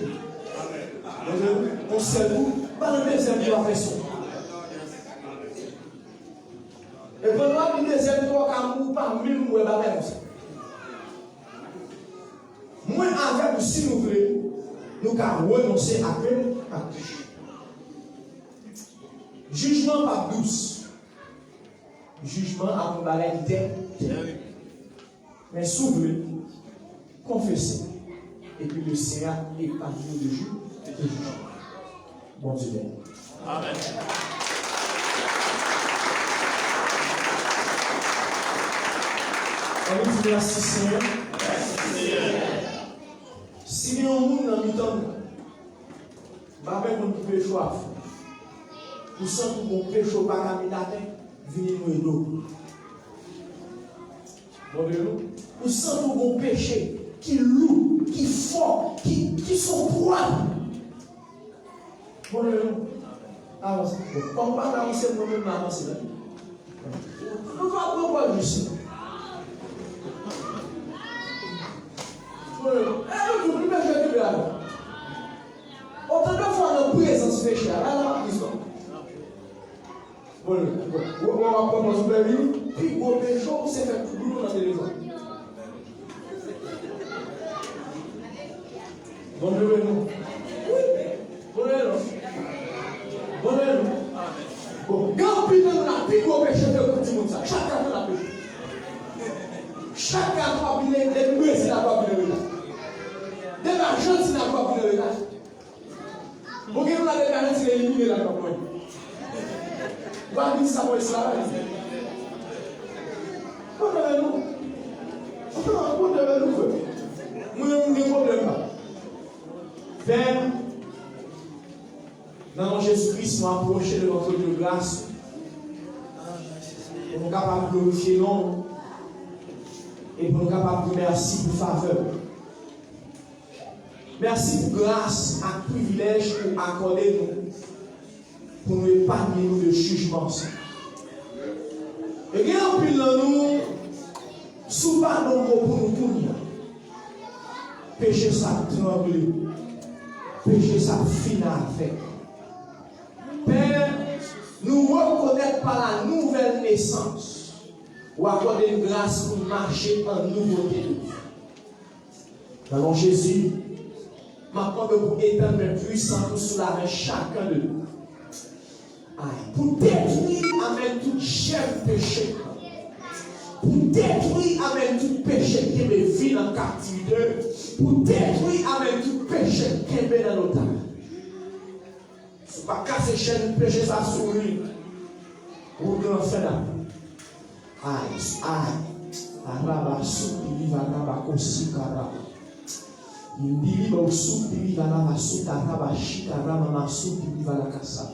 Bondye, yon sèl bout. Pa nan dezyèm tou a pèsonn. E pandan w ap di dezyèm tou a ka mouri, ou pa menm wè bagay konsa. Mwen avèk ou, si nou vle, nou ka renonse ak, ak peche. Jijman p ap dous. Jijman ap yon bagay ki tè-, tèrib. Men si w vle, konfese. Epi Lesenyè epanye w de jou, de jou. Bondye beni. Amèn. Ann nou di mèsi, Senyè. Si gen yon moun nan mitan nou, m pa konn ki peche w ap fè. Ou santi w gon peche w pa ka met atè, vini nou ede w. Bondye nou. Ou santi w gon peche ki lou, ki fò, ki, ki son pwa. Bondye nou. Avanse. Bon, kòm w pa ka avanse, mwen menm m avanse la. Nou va pran pòz jis. Bondye nou. E nou tou, nou bezwen kenbe avè. Otan de fwa nan prezans peche a, la, la, pa plis non. Bon, bon, bon, w ap pran pòz ou bèl wi. Pi gwo peche w se fè tout boulot nan telefòn. Bon, Bondye beni nou. Wi. Bon, Bondye beni nou. Bon, Bondye beni nou. Bon, gen anpil nan nou la, pi gwo peche se kont timoun sa. Chak gade l ap peche. Chak gade w ap vin, depi Brezil la w ap vin reta. Depi Ajantin la w ap vin reta. Bon, gen nou la depi Ajantin elimine la nan pwen. Ou pa vin sa mwen esklavaj. Pwoblèm nou. Pwoblèm nou, frè. Mwen menm, m gen pwoblèm la. Pè, nan non Jezi Kris, nou apwoche devan twòn de gras pou nou kapab glorifye non w e pou nou kapab di mèsi pou favè w. Mèsi pou gras ak privilèj ou akòde nou pou nou epanye nou de jijman sa. E gen anpil nan nou, si w pa don mo pou nou kounye a, peche sa ap tranble, peche sa ap fini avèk. Pè, nou rekonèt pa la nouvèl nesans, ou akòde n gras pou n mache an nouvote de vi. Nan non Jezi, m ap mande w pou etann men pwisan ou sou lavi chak de nou. Ay, pou detwi amèn tout jèm peche. Pou detwi amèn tout peche ki kenbe vi nan kaptivite. Pou detwi amèn tout peche ki kenbe nan otaj. Si w pa kase chèn peche sa sou li, wout nan lanfè n ap. Ay, ay. Araba sou pili va raba kosi karaba. Mbili ba sou pili va raba sou karaba shi karaba ma sou pili va la kasa.